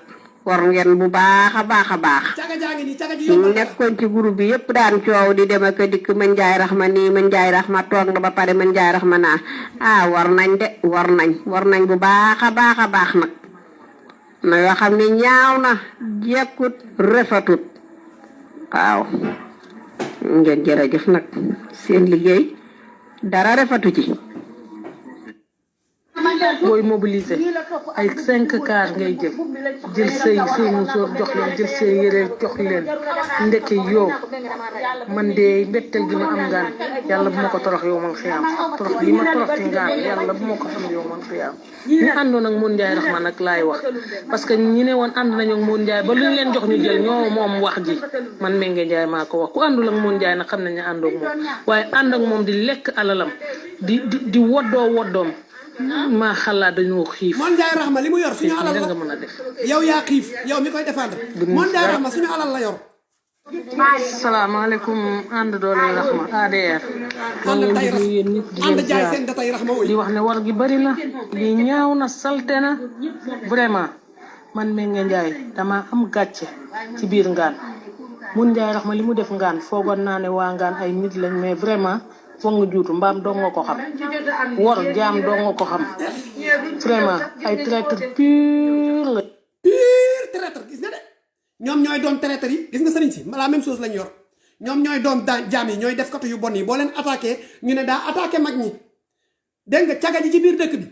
war ngeen bu baax a baax. caga jaa ngi nii caga ji yóbbu nekkoon ci groupe bi yëpp daan coow di dem ak dikk man Ndiaye Rahma nii man Ndiaye Rahma toog na ba pare man Ndiaye Rahma naa war nañ de war nañ bu baax a baax nag. na yoo xam ne ñaaw na jekkut rafetut waaw ngeen jërëjëf nag seen liggéey dara rafetu ci. booy mobiliser ay 5 car ngay jël say musóor jox leen jël say yére jox leen ndeke yow man de mbettel gi ma am ngaan yàlla bu ma ko torox yow man xiyaam torox li ma torox ci ngaan yàlla bu ma ko xam yow man xiyaam ñu àndoon ak Moon Ndiaye Rahma nag laay wax parce que ñi ne woon ànd nañu ak Moon Ndiaye ba luñ leen jox ñu jël ñoo moom wax ji man Mbengue Ndiaye maa ko wax ku àndul ak Moon Ndiaye nag xam nañ ne àndoog moom waaye ànd ak moom di lekk alalam di woddoom maa xalaat dañoo xiif. Moon Ndiaye Rahma li mu yor suñu alal la nga mën a def. yow yaa xiif yow mi koy défendre. Moon Ndiaye Rahma suñu alal la yor. salaamaaleykum ànd doole Rahma ADR. ànd tay di yéen ñëpp di leen jaay seen datay Rahma di wax ne war gi bari na li ñaaw na salte na vraiment man Mbengue Ndiaye dama am gàcce ci biir ngaan Moon Ndiaye Rahma li mu def ngaan foogoon naa ne waa ngaan ay nit lañ mais vraiment. foog nga juutu mbaam doo nga ko xam wor jaam doo nga ko xam vraiment ay traître pur la. pur traître gis nga de ñoom ñooy doon traître yi gis nga sëriñ si la même chose lañ yor ñoom ñooy doon jaam yi ñooy def katu yu bon yi boo leen attaqué ñu ne daa attaqué mag ñi dégg nga caga ji ci biir dëkk bi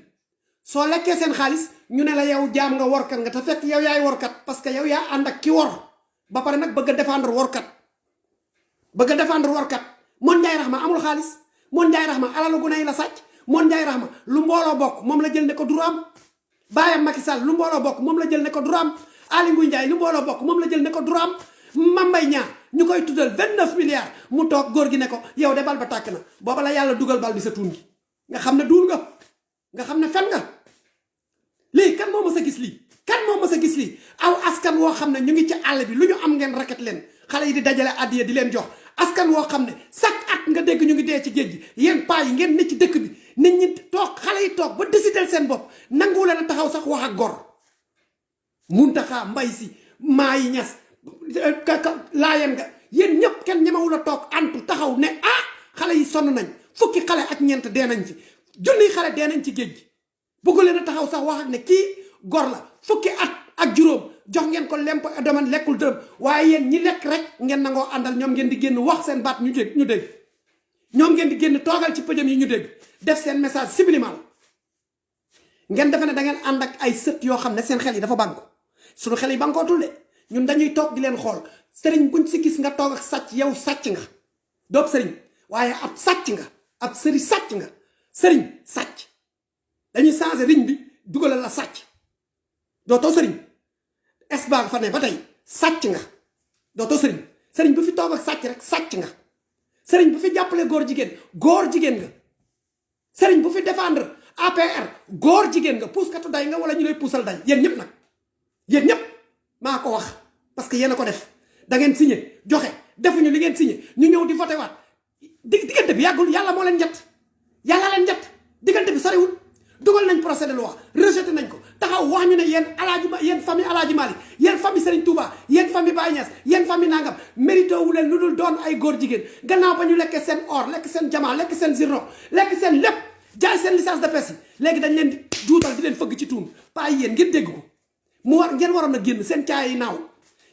soo lekkee seen xaalis ñu ne la yow jaam nga workat nga te fekk yow yaay workat parce que yow yaa ànd ak ki wor ba pare nag bëgg a défendre workat Mon Ndiaye Rahma amul xaalis Mon Ndiaye Rahma alalu gu nay la sàcc Mon Ndiaye Rahma lu mbooloo bokk moom la jël ne ko duraam baayam Macky Sall lu mbooloo bokk moom la jël ne ko duraam Aly Ngouille Ndiaye lu mbooloo bokk moom la jël ne ko duraam Mame Mbaye Niang ñu koy tuddal 29 milliards mu toog góor gi ne ko yow de bal ba tàkk na booba la yàlla dugal bal bi sa tuun gi nga xam ne duul nga xam ne fen nga lii kan moo mës a gis lii aw askan woo xam ne ñu ngi ci àll bi lu ñu am ngeen raket leen xale yi di dajale addiya di leen jox askan woo xam ne chaque at nga dégg ñu ngi dee ci géej gi yéen paa yi ngeen ne ci dëkk bi nit ñi toog xale yi toog ba décider seen bopp nangu leen a taxaw sax wax ak gor Muntaxa Mbay Si maa yi ñas laayeen nga yéen ñëpp kenn ñemewul a toog antu taxaw ne xale yi sonn nañ fukki xale ak ñeent dee nañ ci junniy xale dee nañ ci géej gi bëggu leen a taxaw sax wax ak ne kii gor la fukki at ak juróom jox ngeen ko lemp domaine lekkul dërëm waaye yéen ñi lekk rek ngeen nangoo àndal ñoom ngeen di génn wax seen baat ñu dégg ñoom ngeen di génn toogal ci pëjam yi ñu dégg def seen message subliminal ngeen defe ne da ngeen ànd ak ay sët yoo xam ne seen xel yi dafa bànku suñu xel yi bànkootul de ñun dañuy toog di leen xool sëriñ buñ si gis nga toog ak sàcc yow sàcc nga doob sëriñ waaye ab sàcc nga ab sëri sàcc nga sëriñ sàcc dañuy changé riñ bi dugalal la sàcc dootoo sëriñ esbag fa ne ba tey sàcc nga dootoo sëriñ bu fi toog ak sàcc rek sàcc nga sëriñ bu fi jàppale góor jigéen nga sëriñ bu fi défendre APR góor jigéen nga puuskatu day nga wala ñu lay puusal day yéen ñëpp maa ko wax parce que yéen a ko def da ngeen signé joxe defuñu li ngeen signé ñu ñëw di voté waat diggante bi yàggul yàlla moo leen njett diggante bi soriwul dugal nañ procès de loi rejeté nañ ko taxaw wax ñu ne yéen famille Alaaji Malick yéen famille Serigne Touba yéen famille Baye Niass yéen famille nangam mérito wu leen lu dul doon ay góor jigéen gannaaw ba ñu lekkee seen or lekk seen jamaa lekk seen zirno lekk seen lépp jaay seen licence de pêche yi léegi dañ leen di juutal di leen fëgg ci tuun pas yéen ngeen dégg ko mu war ngeen waroon a génn seen caaya yi naaw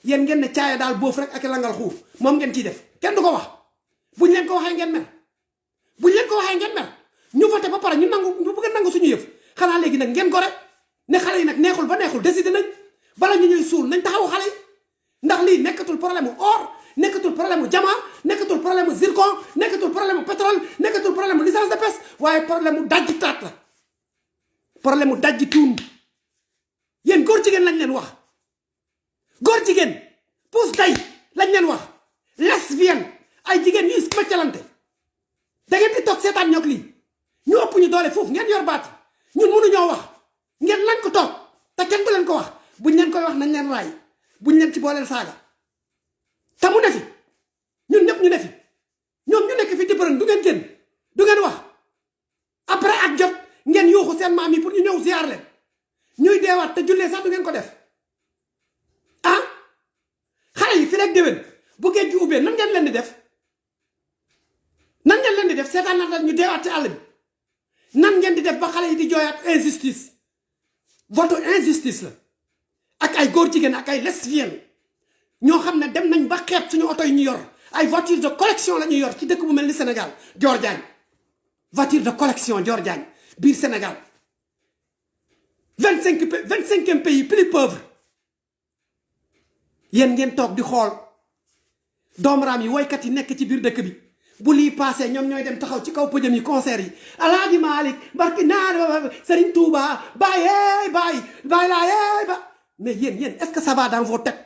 yéen ngeen ne caaya daal boofu rek ak langal xuuf moom ngeen ciy def kenn du ko wax buñ leen ko waxee ngeen mer ñu voté ba pare ñu bëgg a nangu suñu yëf xanaa léegi nag ngeen gore ne xale yi nag neexul ba neexul décidé nañ bala ñu ñuy suul nañ taxaw xale yi ndax lii nekkatul problème mu or nekkatul problème mu jamaa nekkatul problème mu zircon nekkatul problème mu pétrole nekkatul problème mu licence de pêche waaye problème mu dajji taat la problème mu dajji tuun yéen góor jigéen lañ leen wax góor jigéen pousse day lañ leen wax lesbienne ay jigéen ñuy méccalante da ngeen di toog seetaan ñoog lii ñu ëpp ñu doole foofu ngeen yor baat ñun mënuñoo wax ngeen lañ ko toog te kenn du leen ko wax buñ leen koy wax nañ leen raay buñ leen ci booleel saaga te mu ne fi ñun ñëpp ñu ne fi ñoom ñu nekk fi di bërën du ngeen génn du ngeen wax après ak jot ngeen yuuxu seen maam yi pour ñu ñëw ziar leen ñuy deewaat te jullee sax du ngeen ko def xale yi fi rek déwén bu géej gi ubbee nan ngeen leen di def seetaan na ñu deewaat ci àll bi nan ngeen di def ba xale yi di jooyaat injustice vote injustice la ak ay góor jigéen ak ay lesbiennes ñoo xam ne dem nañ ba xeeb suñu oto yi ñu yor ay voiture de collection la ñuy yor ci dëkk bu mel ni Sénégal Dior Diagne voiture de collection Dior Diagne biir Sénégal 25e pays plus pauvre yéen ngeen toog di xool doomaraam yi woykat yi nekk ci biir dëkk bi bu lii passé ñoom ñooy dem taxaw ci kaw pëjëm yi concert yi Alaaji Malick barki naan Serigne Touba bàyyi laa ba mais yéen est-ce que ça va dans vos têtes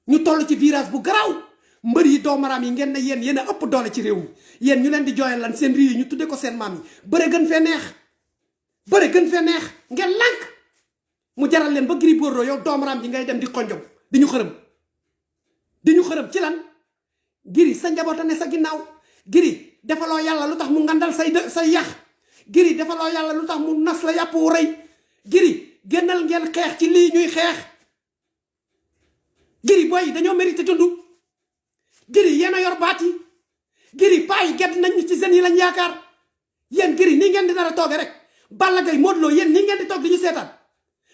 ñu toll ci virage bu garaaw mbër yi doomaraam yi ngeen ne yéen a ëpp doole ci réew mi yéen ñu leen di jooyal lan seen rii yi ñu tudde ko seen maam yi bëre gën fee neex ngeen lànk mu jaral leen ba Gris Bordeaux yow doomaraam ji ngay dem di xonjom di ñu xërëm ci lan Gris sa njaboota ne sa ginnaaw Gris defaloo yàlla lu tax mu ngandal say yax Gris defaloo yàlla lu tax mu nas la yàpp wu rëy Gris génnal ngeen xeex ci lii ñuy xeex Gris booy dañoo mérité dund Gris yéen a yor baat yi Gris paa yi gedd nañ ñu ci jeunes yi lañ yaakaar yéen Gris nii ngeen di nar a tooge rek Balla Gaye Modou Lo yéen nii ngeen di toog di ñu seetaan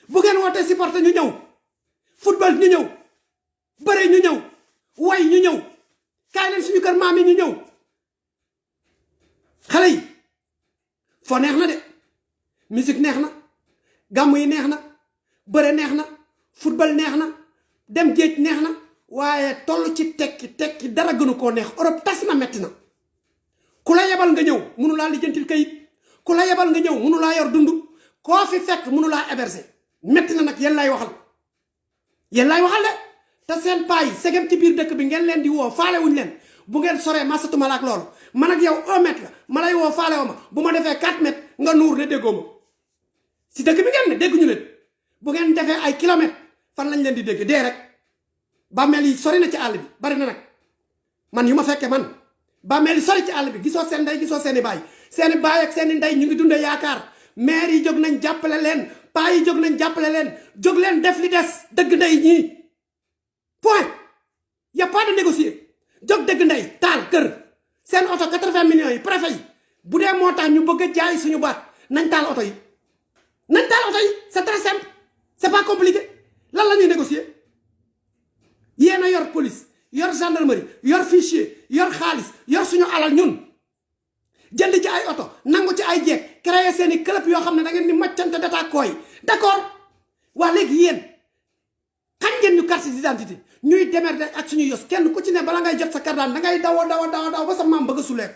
bu ngeen wootee supporter ñu ñëw football ñu ñëw bëre ñu ñëw way ñu ñëw kaay leen suñu kër maam yi ñu ñëw xale yi foo neex na de musique neex na gàmmu yi neex na bëre neex na football neex na dem géej neex na waaye toll ci tekki dara gënu koo neex Europe tas na metti na ku la yebal nga ñëw mënu laa lijjantil kayit ku la yebal nga ñëw mënu laa yor dund koo fi fekk mënu laa héberger metti na nag yéen laay waxal de te seen paa yi segem ci biir dëkk bi ngeen leen di woo faale wuñ leen bu ngeen soree masatuma la ak loolu man ak yow 1 mètre la ma lay woo faale woo ma bu ma defee 4 mètres nga nuur ne déggoo ma si dëkk bi ngeen ne dégguñu leen bu ngeen defee ay kilomètres fan lañ leen di dégg dee rek bàmmeel yi sori na ci àll bi bari na nag man yu ma fekkee man bàmmeel yi sori ci àll bi gisoo seen ndey gisoo seeni baay ak seeni ndey ñu ngi dundee yaakaar maire yi jóg nañ jàppale leen paa yi jóg nañ jàppale leen jóg leen def li des dëgg ndey ñii point y a pas de négocier jóg dëgg ndey taal kër seen oto 80 millions yi préfet yi bu dee moo tax ñu bëgg a jaay suñu baat nañ taal oto yi c'est très simple c'est pas compliqué lan la ñuy négocier yéen a yor police yor gendarmerie yor fichier yor xaalis yor suñu alal ñun jënd ci ay oto nangu ci ay jeeg créer seeni club yoo xam ne da ngeen di maccante data kooy d'accord waa léegi yéen xañ ngeen ñu carte d'identité ñuy démerder ak suñu yos kenn ku ci ne bala ngay jot sa carte d'identité da ngay daw ba sa maam bëgg a suleek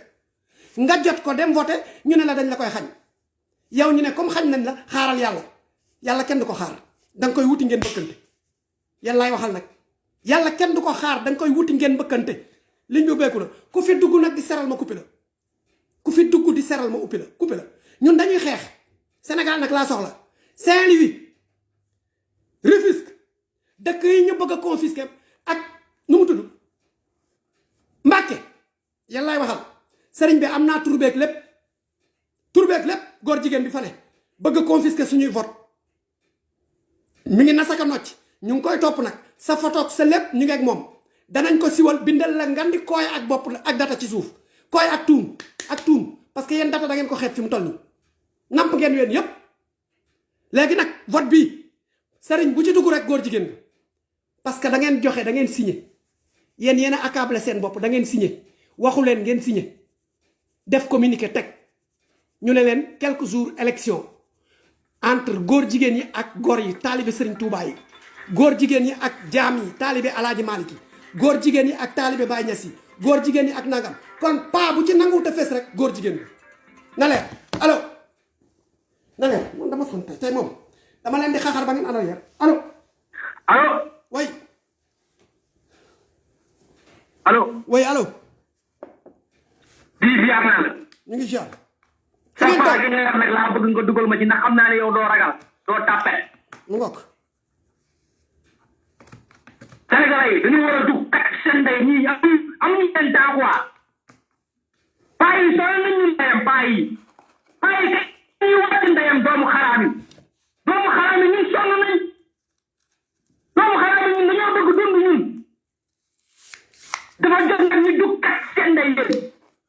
nga jot ko dem voter ñu ne la dañ la koy xañ yow ñu ne comme xañ nañ la xaaral yàlla kenn du ko xaar danga koy wuti ngeen bëkkante yàlla laay waxal nag yàlla kenn du ko xaar danga koy wuti ngeen bëkkante liñ bi ubbeeku la ku fi dugg nag di seral ma kuppi la ku fi dugg di seral ma uppi la kuppi la ñun dañuy xeex Sénégal nag laa soxla Saint-Louis Rufisque dëkk yi ñu bëgg a confisquer ak nu mu tudd Mbàkke yàlla laay waxal sëriñ bi am naa turbeek lépp góor jigéen bi fa ne bëgg a confisquer suñuy vote mi ngi nasaka nocc ñu ngi koy topp nag sa photo ak sa lépp ñu ngi ak moom danañ ko siwal bindal la ngandi kooy ak bopp ak data ci suuf kooy ak tuum parce que yéen data da ngeen ko xeeb fi mu toll nii namp ngeen ween yépp léegi nag vote bii sëriñ bu ci dugg rek góor jigéen bi parce que da ngeen joxe da ngeen signé yéen a accablé seen bopp da ngeen signé waxu leen ngeen signé def communiqué teg ñu ne leen quelques jours élection entre góor jigéen yi ak góor yi taalibe Sëriñ Tuubaa yi góor jigéen yi ak jaam yi taalibe Alaaji Maalik yi góor jigéen yi ak taalibe Baay Ñas yi góor jigéen yi ak nangam kon paa bu ci nangu te fees rek góor jigéen bi na leer allo na leer man dama sonn tey moom dama leen di xaxar ba ngeen àndal yar allo way allo di ziar naa la ñu ngi ziar sa paa gi nga wax nag laa bëgg nga dugal ma ci ndax xam naa ne yow doo ragal doo tàppet mu ngokk Sénégalais yi dañu war a dugg kat seen ndey ñii amuñu seen temps quoi paa yi sonal nañu ndeyam paa yi kat ñuy wàcc ndeyam doomu xaraam yi ñun sonn nañ doomu xaraam yi ñun dañoo bëgg dund ñun dafa jot nag ñu dugg kat seen ndey yéen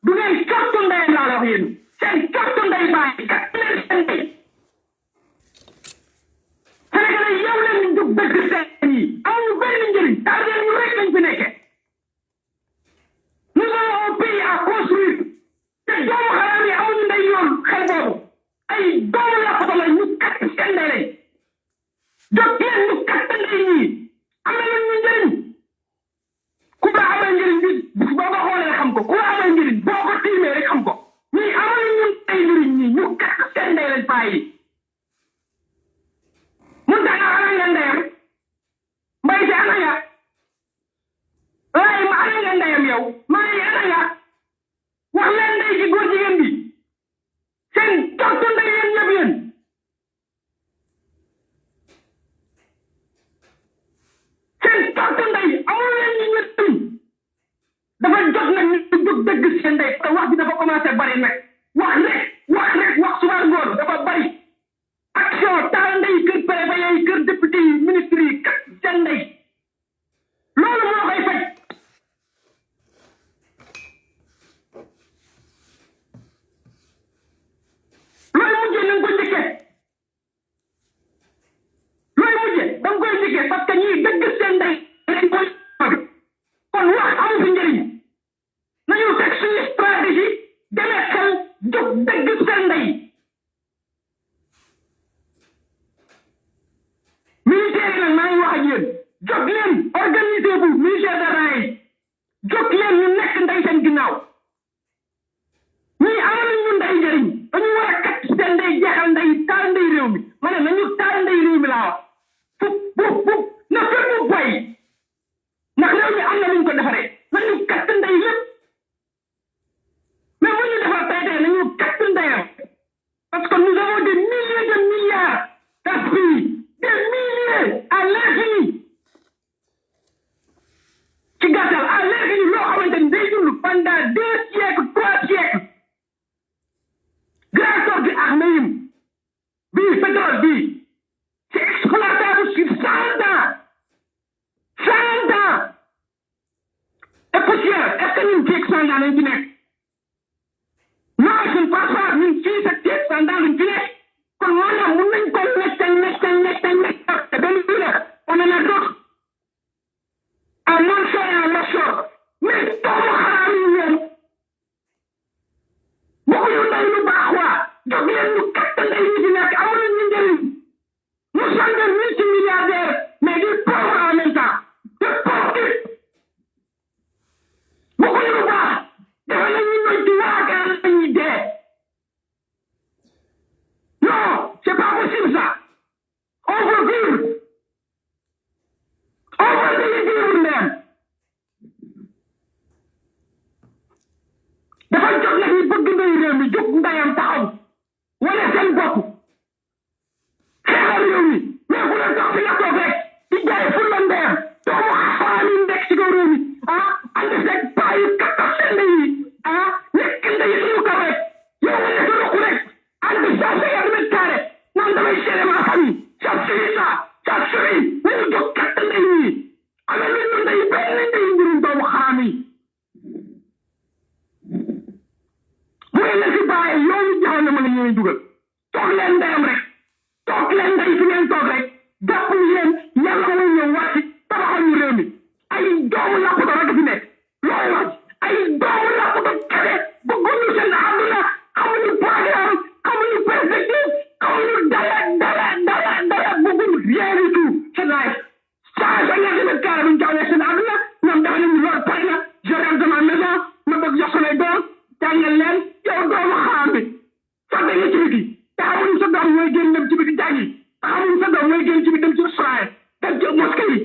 du ngeen cortu ndeyam laa la wax yéen seen cortu ndey paa yi kat leen seen ndey Sénégalais yi yow leen ñu dugg dëgg seen yi amuñu benn njëriñ tardeel ñu rek lañ fi nekkee nous avons un pays à construire te doomu xaraam yi amuñu ndey yoon xel boobu ay doomu lafato la ñu kat seen ndey lañ jot leen ñu kat ndey ñii am na leen ñu njëriñ ku la amal njëriñ bi boo ko xoolee xam ko ku la amal njëriñ boo ko tiimee rek xam ko ñii amal ñu ay njëriñ ñii ñu kat seen ndey lañ paa yi mun tax nga ana nga ndeyam mbay si ana nga waaye ma ana nga ndeyam yow maa ngi ana nga wax leen ndey ci góor jigéen bi seen tortu ndey yéen ñëpp yéen seen tortu ndey amul leen ñu ñëpp dafa jot nag ñu jóg dëgg seen ndey te wax bi dafa commencé bari nag wax suba ngoon dafa bari action taal ndey kër préfet yi kër député yi ministre yi kat seen ndey loolu moo koy faj looy mujjee na nga ko njëkkee da nga koy njëkkee parce que ñii dëgg seen ndey lañ koy kon wax amu fi njëriñ nañu teg suñu stratégie demee xel seen ginnaaw ñii amal ñu ndey njëriñ dañu war a kat seen ndey jeexal ndey taal ndey réew mi ma ne nañu taal ndey réew mi laa wax fu na fépp boy ndax réew mi am na luñ ko defaree nañu kat ndey lépp mais bu ñu defar tey nañu kat ndeyam parce que nous avons des milliers de milliards d'esprits des milliers à l'infini ci gàttal à l'infini loo xamante ni day dund pendant 2 siècles 3 siècles grâce au bi Ahmeyim bii pétrole bii c'est exploitable sur 100 ans 100 ans et poussière est-ce que ñun fii 100 ans lañ ci nekk non je ne pense pas ñun fii sa teeg 100 ans lañ ci nekk kon maanaam mun nañ ko nekk te benn bi nekk on en a d'autres en onshore et en offshore mais doomu xaraam yi ñoom waxuñu ndey lu baax waa jox leen ñu katt ndey ñi fi nekk amul ñu njëriñ nous sommes des multimilliardaires mais des pauvres en même temps des pauvres waxuñu lu baax dafa la ñu noy ci waakaar lañuy dee non c'est pas possible ça on veut vivre on veut dañuy vivre ndeyam dafa jot nag ñu bëgg ndey réew mi jóg ndeyam taxaw wane seen bopp xeexal réew mi mais bu leen toog fi nga toog rek di jaay ful la ndeyam doomu xaram yi nekk ci kaw réew mi ànd seeg paa yu kattan seen ndey yi nekk ndey suñu kaw rek yow nga nekk ruq rek ànd 150 mètres carrés naan damay gérer ma famille ça suffit ça suffit nañu jóg kattan ndey yi amee lu ñu ndey benn ndey mbirum doomu xaram yi bu ngeen leen fi bàyyee yoonu jaxal na ma la ñuy dugal toog leen ndeyam rek toog leen ndey fi ngeen toog rek jàpp leen yàlla mooy ñëw wàcc tabaxal ñu réew mi ay doomu làppato rek fi nekk loolu wàcc ay doomu làppato kese bëgguñu seen àdduna xamuñu programme xamuñu perspective xamuñu dara bëgguñu rien du tout c'est nice 150 mètres carrés buñ jawlee seen àdduna ñoom dafa nañu loolu pare na je rentre ma maison ma bëgg jox samay doom jàngal leen yow doomu xaram bi sax da nga ci biti te xamuñu sa doom mooy génn dem ci biti jàngi te xamuñu sa doom mooy génn ci biti dem ci restaurant dem ci mosquée yi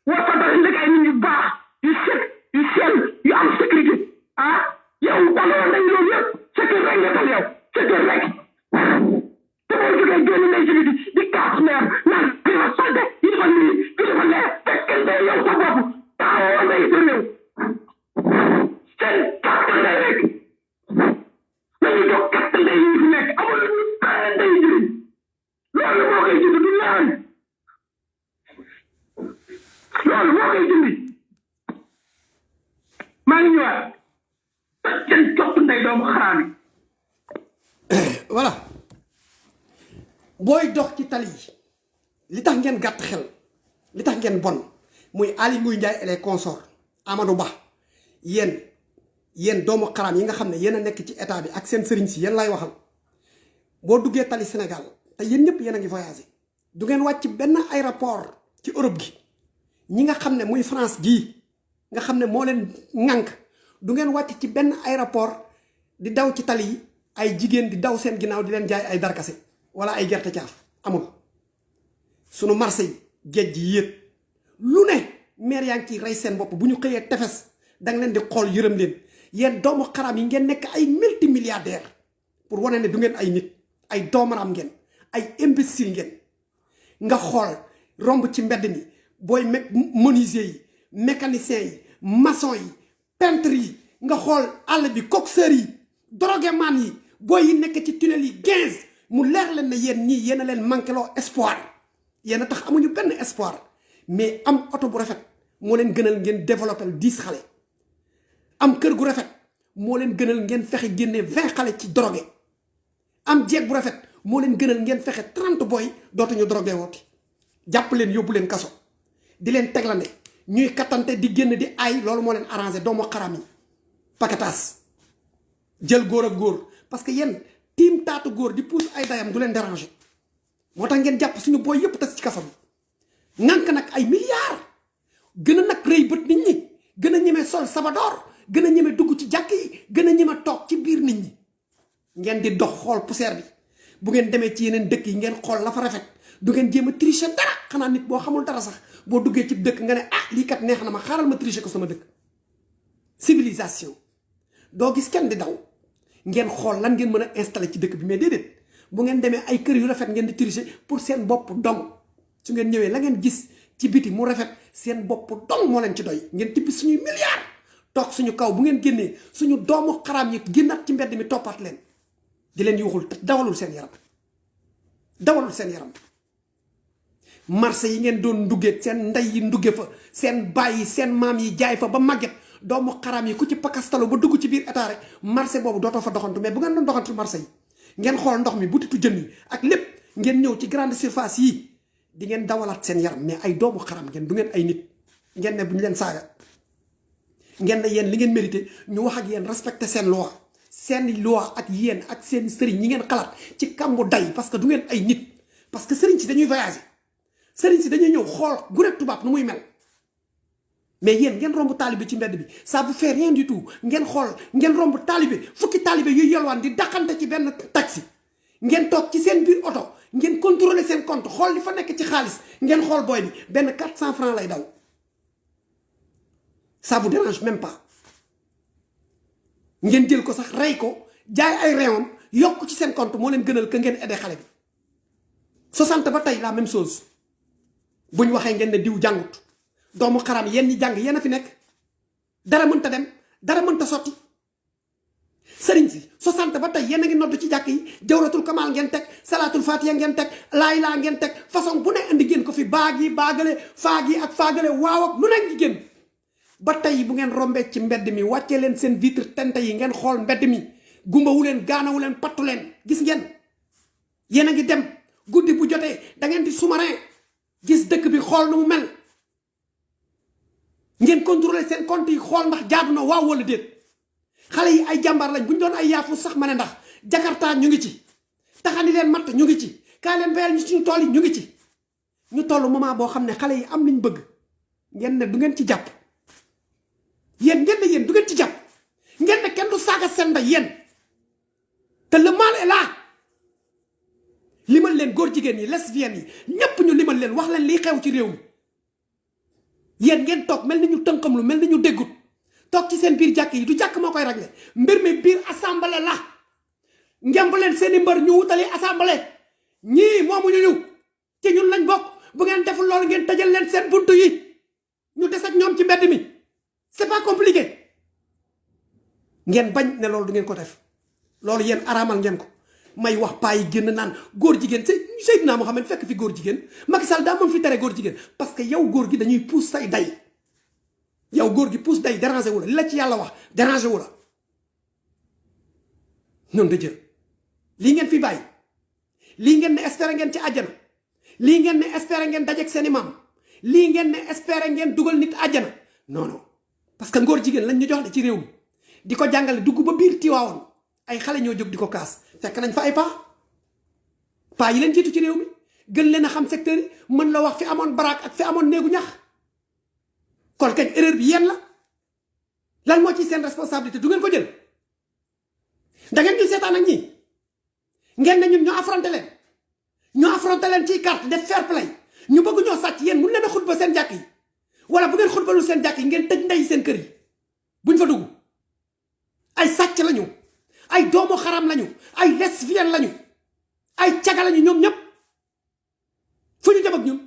war fa dara nekk ay nit yu baax yu set yu sell yu am sécurité yow daloo nañ loolu yëpp sa kër rek nga dal yow sa kër rek te boo jógee génn nañ ci biti di kaas meer naan di fa salte di fa lii di fa lee fekk ndey yow sa bopp taawoo ndey sa réew seen kàttan ndey rek nañu jox kàttan ndey yi fi nekk amul lu ñu benn ndey jëriñ loolu moo koy jënd du leen loolu moo koy jëndi maa ngi ñëwaat seen jox ndey doomu xaraam yi voilà booy dox ci tali yi li tax ngeen gàtt xel li tax ngeen bon muy Aly Ngouille Ndiaye et les consorts Amadou Ba yéen doomu xaraam yi nga xam ne yéen a nekk ci état bi ak seen sëriñ si yéen lay waxal boo duggee tali Sénégal te yéen ñëpp yéen a ngi voyagé du ngeen wàcc benn aéroport ci Europe gi ñi nga xam ne muy France gii nga xam ne moo leen ŋànk du ngeen wàcc ci benn aéroport di daw ci tali yi ay jigéen di daw seen ginnaaw di leen jaay ay darkase wala ay gerte caaf amul sunu marché yi géej gi yéet lu ne maire yaa ngi ciy rey seen bopp bu ñu xëyee tefes danga leen di xool yërëm leen yéen doomu xaraam yi ngeen nekk ay multimilliardaires pour wane ne du ngeen ay nit ay doomaraam ngeen ay imbécile ngeen nga xool romb ci mbedd mi booy menuisier yi mécanicien yi maçon yi peintre yi nga xool àll bi coxeur yi droguéman yi booy yi nekk ci tunnel yi 15 mu leer leen ne yéen ñii yéen a leen manqué loo espoir yéen a tax amuñu benn espoir mais am oto bu rafet moo leen gënal ngeen développé 10 xale am kër gu rafet moo leen gënal ngeen fexe génne 20 xale ci drogué am jeeg bu rafet moo leen gënal ngeen fexe 30 booy dootuñu drogué wooti jàpp leen yóbbu leen kaso di leen teglande ñuy kattante di génn di ay loolu moo leen arrangé doomu xaram yi pakataas jël góor ak góor parce que yéen tiim taatu góor di pousse ay dayam du leen déranger moo tax ngeen jàpp suñu booy yëpp tas ci kaso bi ŋànk nag ay milliards gën a nag rëy bët nit ñi gën a ñemee sol sabadoor gën a ñeme dugg ci jàkk yi gën a ñeme toog ci biir nit ñi ngeen di dox xool poussière bi bu ngeen demee ci yeneen dëkk yi ngeen xool la fa rafet du ngeen jéem a tricher dara xanaa nit boo xamul dara sax boo duggee ci dëkk nga ne ah lii kat neex na ma xaaral ma tricher ko sama dëkk civilisation doo gis kenn di daw ngeen xool lan ngeen mën a installer ci dëkk bi mais déedéet bu ngeen demee ay kër yu rafet ngeen di tricher pour seen bopp dong su ngeen ñëwee la ngeen gis ci biti mu rafet seen bopp dong moo leen ci doy ngeen tibbi suñuy milliards toog suñu kaw bu ngeen génnee suñu doomu xaraam yi génnaat ci mbedd mi toppaat leen di leen yuuxul dawalul seen yaram marché yi ngeen doon ndugge seen ndey yi ndugge fa seen baay yi seen maam yi jaay fa ba màgget doomu xaraam yi ku ci pakastalo ba dugg ci biir état rek marché boobu dootoo fa doxantu mais bu ngeen doon doxantu marché yi ngeen xool ndox mi butitu jën yi ak lépp ngeen ñëw ci grande surface yi di ngeen dawalaat seen yaram mais ay doomu xaram ngeen du ngeen ay nit ngeen ne bu ñu leen saaga ngeen ne yéen li ngeen mérité ñu wax ak yéen respecté seen loi ak yéen ak seen sëriñ ñi ngeen xalaat ci kambu day parce que du ngeen ay nit parce que sëriñ si dañuy voyager sëriñ si dañuy ñëw xool gu rek tubaab nu muy mel mais yéen ngeen romb taalibe ci mbedd bi ça vous fait rien du tout ngeen xool ngeen romb taalibe fukki taalibe yuy yelwaan di daqante ci benn taxi ngeen toog ci seen biir oto ngeen contrôler seen compte xool li fa nekk ci xaalis ngeen xool booy bi benn 400 francs lay daw ça vous dérange même pas ngeen jël ko sax rey ko jaay ay réewam yokk ci seen compte moo leen gënal que ngeen aidé xale bi 60 ba tey la même chose buñ waxee ngeen ne diw jàngut doomu xaram yéen ñi jàng yéen a fi nekk dara mënta dem dara mënta sotti sëriñ si 60 ba tey yéen a ngi nodd ci jàkk yi jawratul kamal ngeen teg salaatul fatiha ngeen teg laay laa ngeen teg façon bu ne indi ngeen ko fi baag yi baagale faag yi ak faagale waaw ak lu nekk ngeen ba tey bu ngeen rombee ci mbedd mi wàccee leen seen vitre tente yi ngeen xool mbedd mi gumbawu leen gaanawu leen pattu leen gis ngeen yéen a ngi dem guddi bu jotee da ngeen di sous-marin gis dëkk bi xool nu mu mel ngeen contrôler seen compte yi xool ndax jaadu na waaw wala déet xale yi ay jàmbaar lañ bu ñu doon ay yaafu sax ma ne ndax jakarta ñu ngi ci taxani leen matt ñu ngi ci kaay leen bayal ñu suñu tool yi ñu ngi ci ñu toll moment boo xam ne xale yi am liñ bëgg ngeen ne du ngeen ci jàpp yéen ngeen ne yéen du ngeen ci jàpp ngeen ne kenn du saaga seen ndey yéen te le mal est là limal leen góor jigéen yi lesbiennes yi ñépp ñu limal leen wax leen liy xew ci réew mi yéen ngeen toog mel ni ñu tënkam lu mel ni ñu déggut toog ci seen biir jàkk yi du jàkk moo koy réglé mbir mi biir assemblée la ngemb leen seeni mbër ñu wutali assemblée ñii moomuñu ñu ci ñun lañ bokk bu ngeen deful loolu ngeen tëjal leen seen buntu yi ñu des ak ñoom ci mbedd mi c'est pas compliqué ngeen bañ ne loolu du ngeen ko def loolu yéen araamal ngeen ko may wax paa yi génn naan góor jigéen Seydina Mohamed fekk fi góor jigéen Macky Sall daa moom fi tere góor jigéen parce que yow góor gi dañuy puus say day yow góor gi puus day dérangé wu la li la ci yàlla wax dérangé wu la noonu da jël lii ngeen fi bàyyi lii ngeen ne espéré ngeen ci àjjana lii ngeen ne espéré ngeen dajeek seen imam lii ngeen ne espéré ngeen dugal nit àjjana non non parce que ngóor jigéen lañ ñu jox de ci réew mi di ko jàngale dugg ba biir Tiwaawoon ay xale ñoo jóg di ko kaas fekk nañ fa ay paa yi leen jiitu ci réew mi gën leen a xam secteur yi mën la wax fi amoon baraak ak fi amoon néegu ñax kon kañ erreur bi yéen la lan moo ci seen responsabilité du ngeen ko jël da ngeen ñu seetaan ak ñi ngeen ne ñun ñu affronté leen ci carte def fair play ñu bëgg ñoo sàcc yéen mun leen a xutba seen jàkk yi wala bu ngeen xutbalul seen jàkk yi ngeen tëj ndey seen kër yi buñ fa dugg ay sàcc lañu ay doomu xaram lañu ay lesbienne lañu ay caga lañu ñoom ñëpp fu ñu jëm ak ñun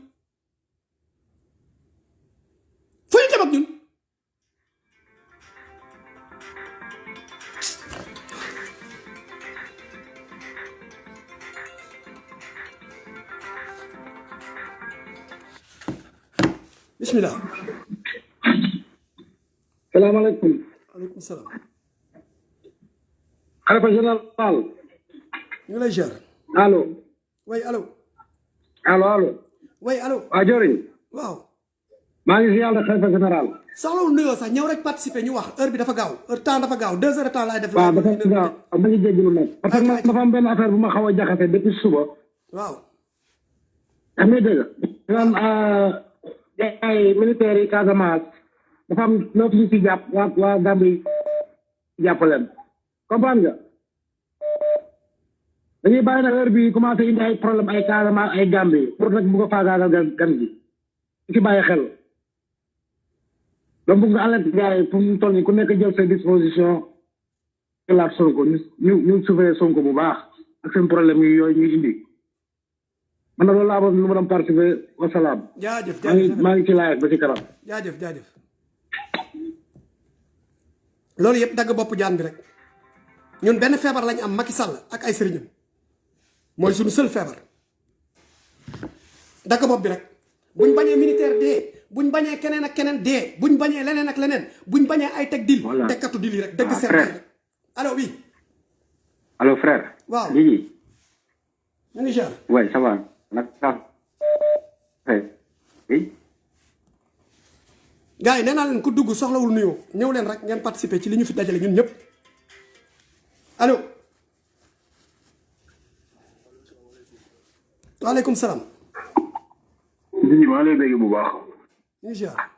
bismillah. salaamaaleykum. waaleykum salaam. xalifa général. ñu ngi lay ziar. allo. oui allo. allo. oui allo. waa Joriñ. waaw. maa ngi si yàlla xalifa général. soxlawul nuyoo sax ñëw rek participer ñu wax heure bi dafa gaaw heure temps dafa gaaw 2 heures de temps laay def. waaw dafa gaaw ma ngi jégalu nag. parce que dafa am benn affaire bu ma xaw a jaxase depuis suba. waaw. am na dëgg. ay militaires yi Casamance dafa am noo fi ci jàpp waa Gambie jàpp leen comprendre nga dañuy bàyyi nag heure bi commencé indi ay problème ay Casamance ay Gambie pour nag bu ko faagaagal gan gi ci bàyyi xel donc bëgg nga alerte gars yi pour mu toll nii ku nekk jël sa disposition laat Sonko ñu surveiller Sonko bu baax ak seen problème yi yooyu ñuy indi man na loolu laa lu ma doon participer wasalaam jaajëf maa ngi ci laaj ba ci kanam jaajëf loolu yëpp dagg bopp jaan bi rek ñun benn feebar lañ am Macky Sall ak ay sëriñam mooy suñu seul feebar dagg bopp bi rek buñ bañee militaire dee buñ bañee keneen ak keneen dee buñ bañee leneen ak leneen buñ bañee ay teg dil tekkatu dil yi rek dëgg seet rek allo oui allo frère waaw Gigi ñu ngi jaar ouais ça va nag oui gars yi nee naa leen ku dugg soxlawul nuyoo ñëw leen rek ngeen participer ci li ñu fi dajale ñun ñëpp allo waaleykum salaam Gigi maa lay bëgg bu baax ñu ngi jaar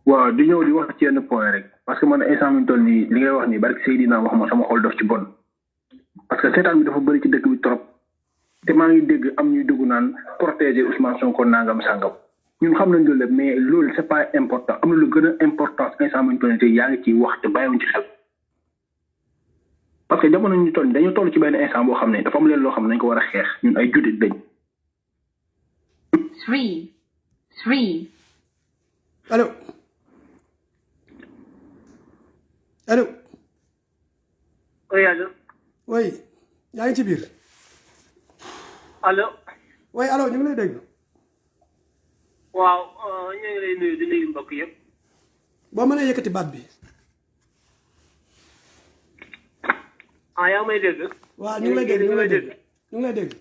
waaw di ñëw di wax ci yenn point rek parce que man instant mi toll nii li ngay wax nii barki Seydina wax ma sama xol daf ci bon parce que seetaan bi dafa bëri ci dëkk bi trop te maa ngi dégg am ñuy dugg naan protéger Ousmane Sonko nangam sangam ñun xam nañ loolu lépp mais loolu c'est pas important am na lu gën a importance instant mi toll nii te yaa ngi ciy wax te bàyyiwuñ ci xel parce que jamono ñu toll dañu toll ci benn instant boo xam ne dafa am leen loo xam ne dañ ko war a xeex ñun ay juddit lañ. 3 allo allo. oui allo. oui yaa ngi ci biir. allo. oui allo ñu ngi lay dégg. waaw ñu ngi lay nuyu di nuyu mbokk yëpp. boo mënee yëkkati baat bi. yaa ngi may dégg. waaw ñu ngi lay dégg ñu ngi lay dégg ñu ngi lay dégg.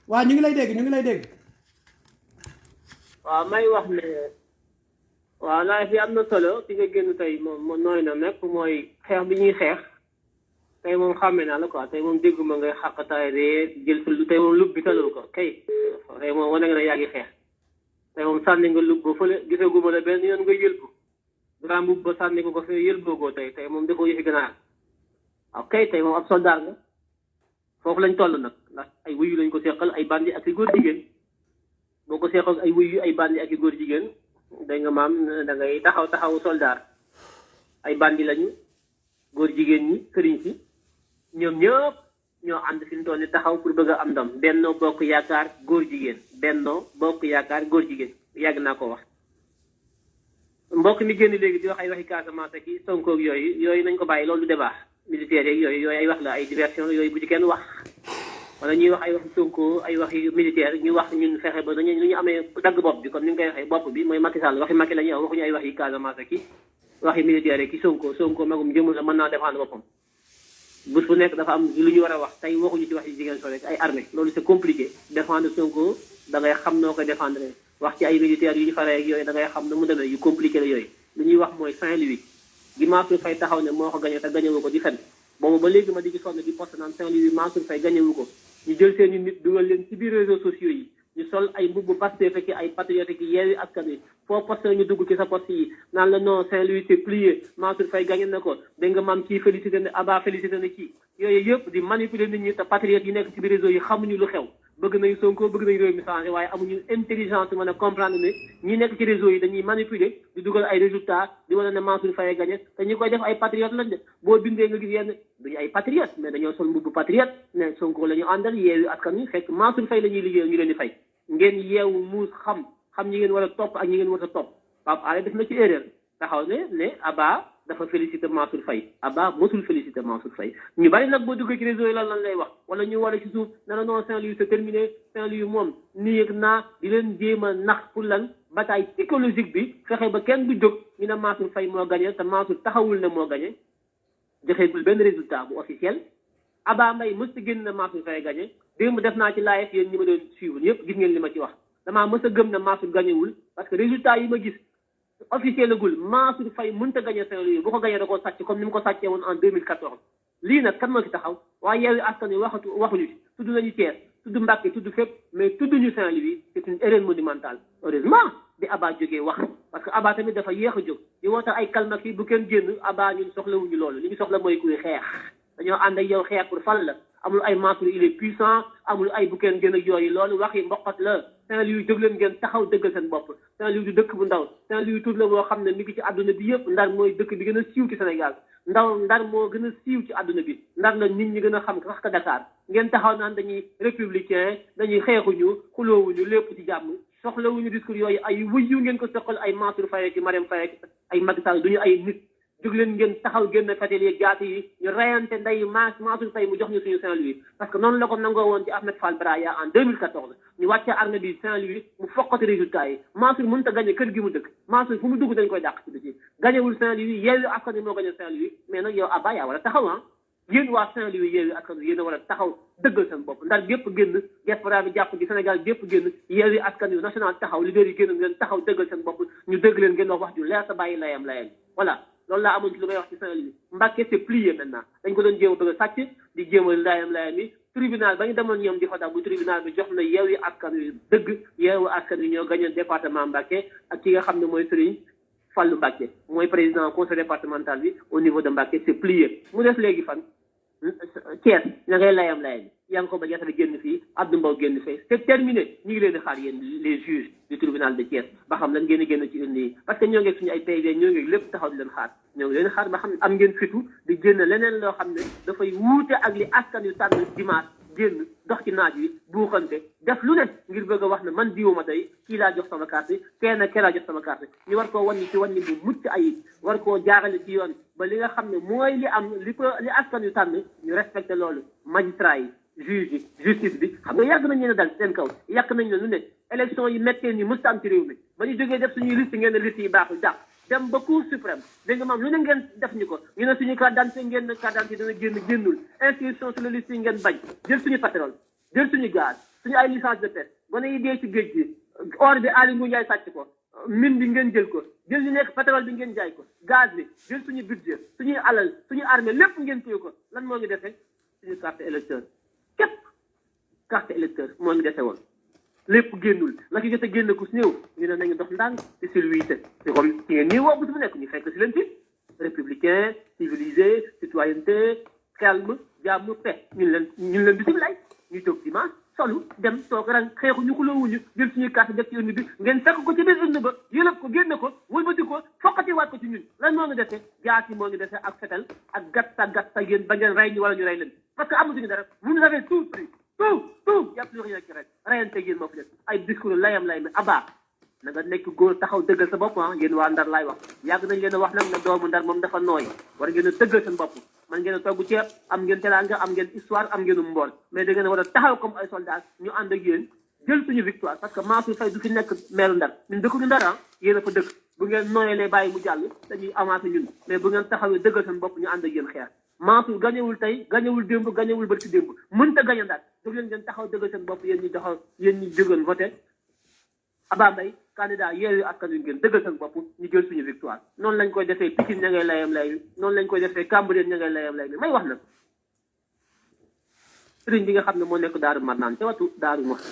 waaw ñu ngi lay dégg ñu ngi lay dégg. waaw may wax ne waaw laaj bi am na solo fi nga génn tey moom nooy na nekk mooy xeex bi ñuy xeex tey moom xàmme naa la quoi tey moom dégguma ngay xàqataay ree jël fi tey moom lub bi taloo ko kay tey moom wane nga ne yaa ngi xeex tey moom sànni nga lub ba fële gisaguma la benn yoon nga yëlbu grand bub ba sànni ko fee yëlboo ko tey moom defoo yëfi ganaar waaw kay tey moom ab soldat nga foofu lañ toll nag ndax ay wuyu lañ ko seqal ay bandi ak i góor jigéen boo ko seqal ay wuyu ay bandi ak i góor jigéen da nga maam da ngay taxawu soldat ay bandi lañu góor jigéen ñi sëriñ si ñoom ñëpp ñoo ànd fi mu toll ni taxaw pour bëgg a am ndam Benno Bokk Yaakaar góor jigéen Benno Bokk Yaakaar góor jigéen yàgg naa ko wax mbokk mi génn léegi di wax ay waxi Casamance ak Sonko ak yooyu nañ ko bàyyi loolu du débat militaire yeeg yooyu ay wax la ay diversion yooyu bu ci kenn wax wala ñuy wax ay waxi Sonko ay waxi militaire ñu wax ñun fexe ba dañu ñu amee dagg bopp bi comme ni nga koy waxee bopp bi mooy Macky Sall waxi Macky la ñuy wax waxuñu ay waxi Casamance ak waxi militaire ki Sonko magum jëmul la mën naa défendre boppam bés bu nekk dafa am lu ñu war a wax tey waxuñu ci wax yi jigéen so rek ay armée loolu c'est compliqué défendre Sonko da ngay xam noo koy défendre wax ci ay militaires yu ñu faree ak yooyu da ngay xam ne mu demee yu compliqué la yooyu lu ñuy wax mooy Saint-Louis gi Mansour Faye taxaw ne moo ko gagné te gagné wu ko di fen boobu ba léegi ma di ci sonn di poste naan Saint-Louis Mansour Faye gagné wu ko ñu jël seen i nit dugal leen ci biir réseaux sociaux yi ñu sol ay mbubbu Pastef ki ay patriote ki Yewwi Askan Wi foo poste ñu dugg ci sa poste yi naan la non Saint-Louis c'est plié Mansour Faye gagné na ko dégg nga maam kii félicité na Abba félicité na kii yooyu yëpp di manipuler nit ñi te patriote yi nekk ci biir réseau yi xamuñu lu xew bëgg nañu Sonko bëgg nañu réew mi changé waaye amuñu intelligence mën a comprendre ne ñi nekk ci réseau yi dañuy manipuler di dugal ay résultats di wane ne Mansour Faye gagné te ñi koy def ay patriote lañ de boo bindee nga gis yenn duñu ay patriote mais dañoo sol mbubbu patriote ne Sonko la ñu àndal Yewwi Askan Wi fekk Mansour Faye la ñuy liggéey ñu leen di fay ngeen yeewu muus xam ñi ngeen war a topp ak ñi ngeen war a topp Pape Alé def na ci erreur taxaw ne Abba dafa félicité Mansour Faye Abba mosul félicité Mansour Faye ñu bari nag boo duggee ci réseau yi lan lay wax wala ñu wala ci suuf ne la non Saint-Louis c'est terminé Saint-Louis moom nii ak naa di leen jéem a nax pour lan bataille psychologique bi fexe ba kenn du jóg ñu ne Mansour Faye moo gagné te Mansour taxawul ne moo gagné joxeegul benn résultat bu officiel Abba Mbaye mës a génn na Mansour Faye gagné démb def naa ci live yéen ñi ma doon suivre ñëpp gis ngeen li ma ci wax damaa mës a gëm ne Mansour gagné wul parce que résultat yi ma gis officiel agul Mansour Faye mënut a gagné Saint-Louis bu ko gagné da koo sàcc comme ni mu ko sàccee woon en 2014 lii nag kan moo ci taxaw waaye Yewwi Askan Wi waxuñu ci tudd nañu Thiès tudd Mbacké tudd fépp mais tudd ñu Saint-Louis c'est une erreur monumentale heureusement bi Abba jógee wax parce que Abba tamit dafa yéex a jóg di woote ay kalma kii bu kenn génn Abba ñun soxlawuñu loolu li ñu soxla mooy kuy xeex dañoo ànd ak yow xeex pour fal la amul ay Mansour il est puissant amul ay bu kenn gën a yooyu loolu waxi mboqat la Saint-Louis jóg leen ngeen taxaw dëggal seen bopp Saint-Louis du dëkk bu ndaw Saint-Louis tur la boo xam ne mi ngi ci àdduna bi yëpp Ndar mooy dëkk bi gën a siiw ci Sénégal Ndar moo gën a siiw ci àdduna bi Ndar la nit ñi gën a xam sax ka Dakar ngeen taxaw naan dañuy républicain dañuy xeexuñu xuloowuñu lépp ci jàmm soxlawuñu discours yooyu ay wëyyu ngeen ko soxal ay Mansour Faye ki Marème Faye ay Macky Sall duñu ay nit jóg leen ngeen taxaw génn fetel yi jaati yi ñu reyante nday Mansour Faye mu jox ñu suñu Saint-Louis parce que noonu la ko nangoo woon ci Ahmed Fall Braya en 2014 ñu wàccee armée bi Saint-Louis mu fokkati résultat yi Mansour mënut a gagné kër gi mu dëkk Mansour fu mu dugg dañ koy dàq ci biti gañewul Saint-Louis Yewwi Askan Wi moo gagné Saint-Louis mais nag yow Abba yaa war a taxaw yéen waa Saint-Louis Yewwi Askan Wi yéen a war a taxaw dëggal seen bopp Ndar gépp génn diaspora bi jàpp gi Sénégal gépp génn Yewwi Askan Wi national taxaw leader yi génn ngeen taxaw dëggal seen bopp ñu dëgg leen ngeen wax ju leer sa bàyyi layam voilà loolu laa amoon ci lu may wax ci Saint-Louis Mbacké c'est plié maintenant dañ ko doon jéem a bëgg a sàcc di jéem a layam yi tribunal ba ñu demoon ñoom di fa tax bu tribunal bi jox na Yewwi Askan Wi dëgg Yewwi Askan Wi ñoo gagné département Mbacké ak ki nga xam ne mooy Serigne Fallou Mbacké mooy président conseil départemental bi au niveau de Mbacké c'est plié mu def léegi fan Thiès ña ngay layam Yankhoba Diattara génn fii Abdou Mbow génn fee c'est terminé ñu ngi leen di xaar yéen les juges du tribunal de Thiès ba xam lan ngeen di génn ci urne yi parce que ñoo ngi suñu ay PV ñoo ngi lépp taxaw di leen xaar ñoo ngi leen xaar ba xam ne am ngeen fitu di génn leneen loo xam ne dafay wuute ak li askan yu tànn dimanche génn dox ci naaj wi buuxante def lu ne ngir bëgg a wax ne man diwuma tey kii laa jox sama carte kenn laa jox sama carte ñu war koo wàññi ci wàññi bu mucc ayib war koo jaarale ci yoon ba li nga xam ne mooy li am li askan yu tànn ñu respecté loolu magistrat yi juge yi justice bi xam nga yàgg nañ leen a dal seen kaw yàq nañ leen lu ne élection yi méttee ni mësta am ci réew mi ba ñu jógee def suñuy liste ngeen ne liste yi baaxul dàq dem ba cour suprême dégg nga maam lu ne ngeen def ñu ko ñu ne suñu carte d'identité ngeen ne carte d'identité dana génnul inscription sur le liste yi ngeen bañ jël suñu pétrole jël suñu gaz suñu ay licence de pêche gone yi dee ci géej gi or bi Aly Ngouille Ndiaye sàcc ko mine bi ngeen jël ko jël ñu nekk pétrole bi ngeen jaay ko gaz bi jël suñu budget suñuy alal suñu armée lépp ngeen téye ko lan moo ngi defee suñu carte électeur képp carte électeur moo ngi dese woon lépp génnul la ci jot a génn ku si néew ñu ne nañu dox ndànk ci civilité te comme ci ngeen nii woo bu nekk ñu fekk si leen ci républicain civilisé citoyenneté calme jàmm paix ñun leen bisimilaay ñu toog dimanche solu dem toog ran xeexu ñu xuloowuñu jël suñuy carte def ci urne bi ngeen fekk ko ci biir urne ba yëlëb ko génne ko wëlbati ko foqati waat ko ci ñun lan moo ngi dese jaas yi moo ngi dese ak fetal ak gatta yéen ba ngeen rey ñu wala ñu rey leen parce que amatuñu dara vous nous avez tout pris tout yàpp lu rien ci rek reyante yéen moo fi des ay discours layam Abba na nga nekk góor taxaw dëggal sa bopp yéen waa Ndar laay wax yàgg nañ leen a wax nag ne doomu Ndar moom dafa nooy war ngeen a dëggal seen bopp man ngeen a togg ceeb am ngeen teraanga am ngeen histoire am ngeen mbool mais da ngeen a war a taxaw comme ay soldats ñu ànd ak yéen jël suñu victoire parce que Mansour Faye du fi nekk meeru Ndar ñun dëkkuñu Ndar yéen a fa dëkk bu ngeen nooyalee bàyyi mu jàll dañuy avancé ñun mais bu ngeen taxawee dëggal seen bopp ñu ànd ak yéen xeex Mansour gañewul tey gañewul démb gañewul bërki démb mënta gañe Ndar jóg leen ngeen taxaw dëggal seen bopp yéen ñi jógoon voté Abba Mbaye candidat Yewwi Askan Wi ngeen dëggal seen bopp ñu jël suñu victoire noonu lañ koy defee Pikine ña ngay layam noonu lañ koy defee Cambérène ña ngay layam may wax nag sëriñ bi nga xam ne moo nekk Daaru Marnaan ca watu Daaru Muxti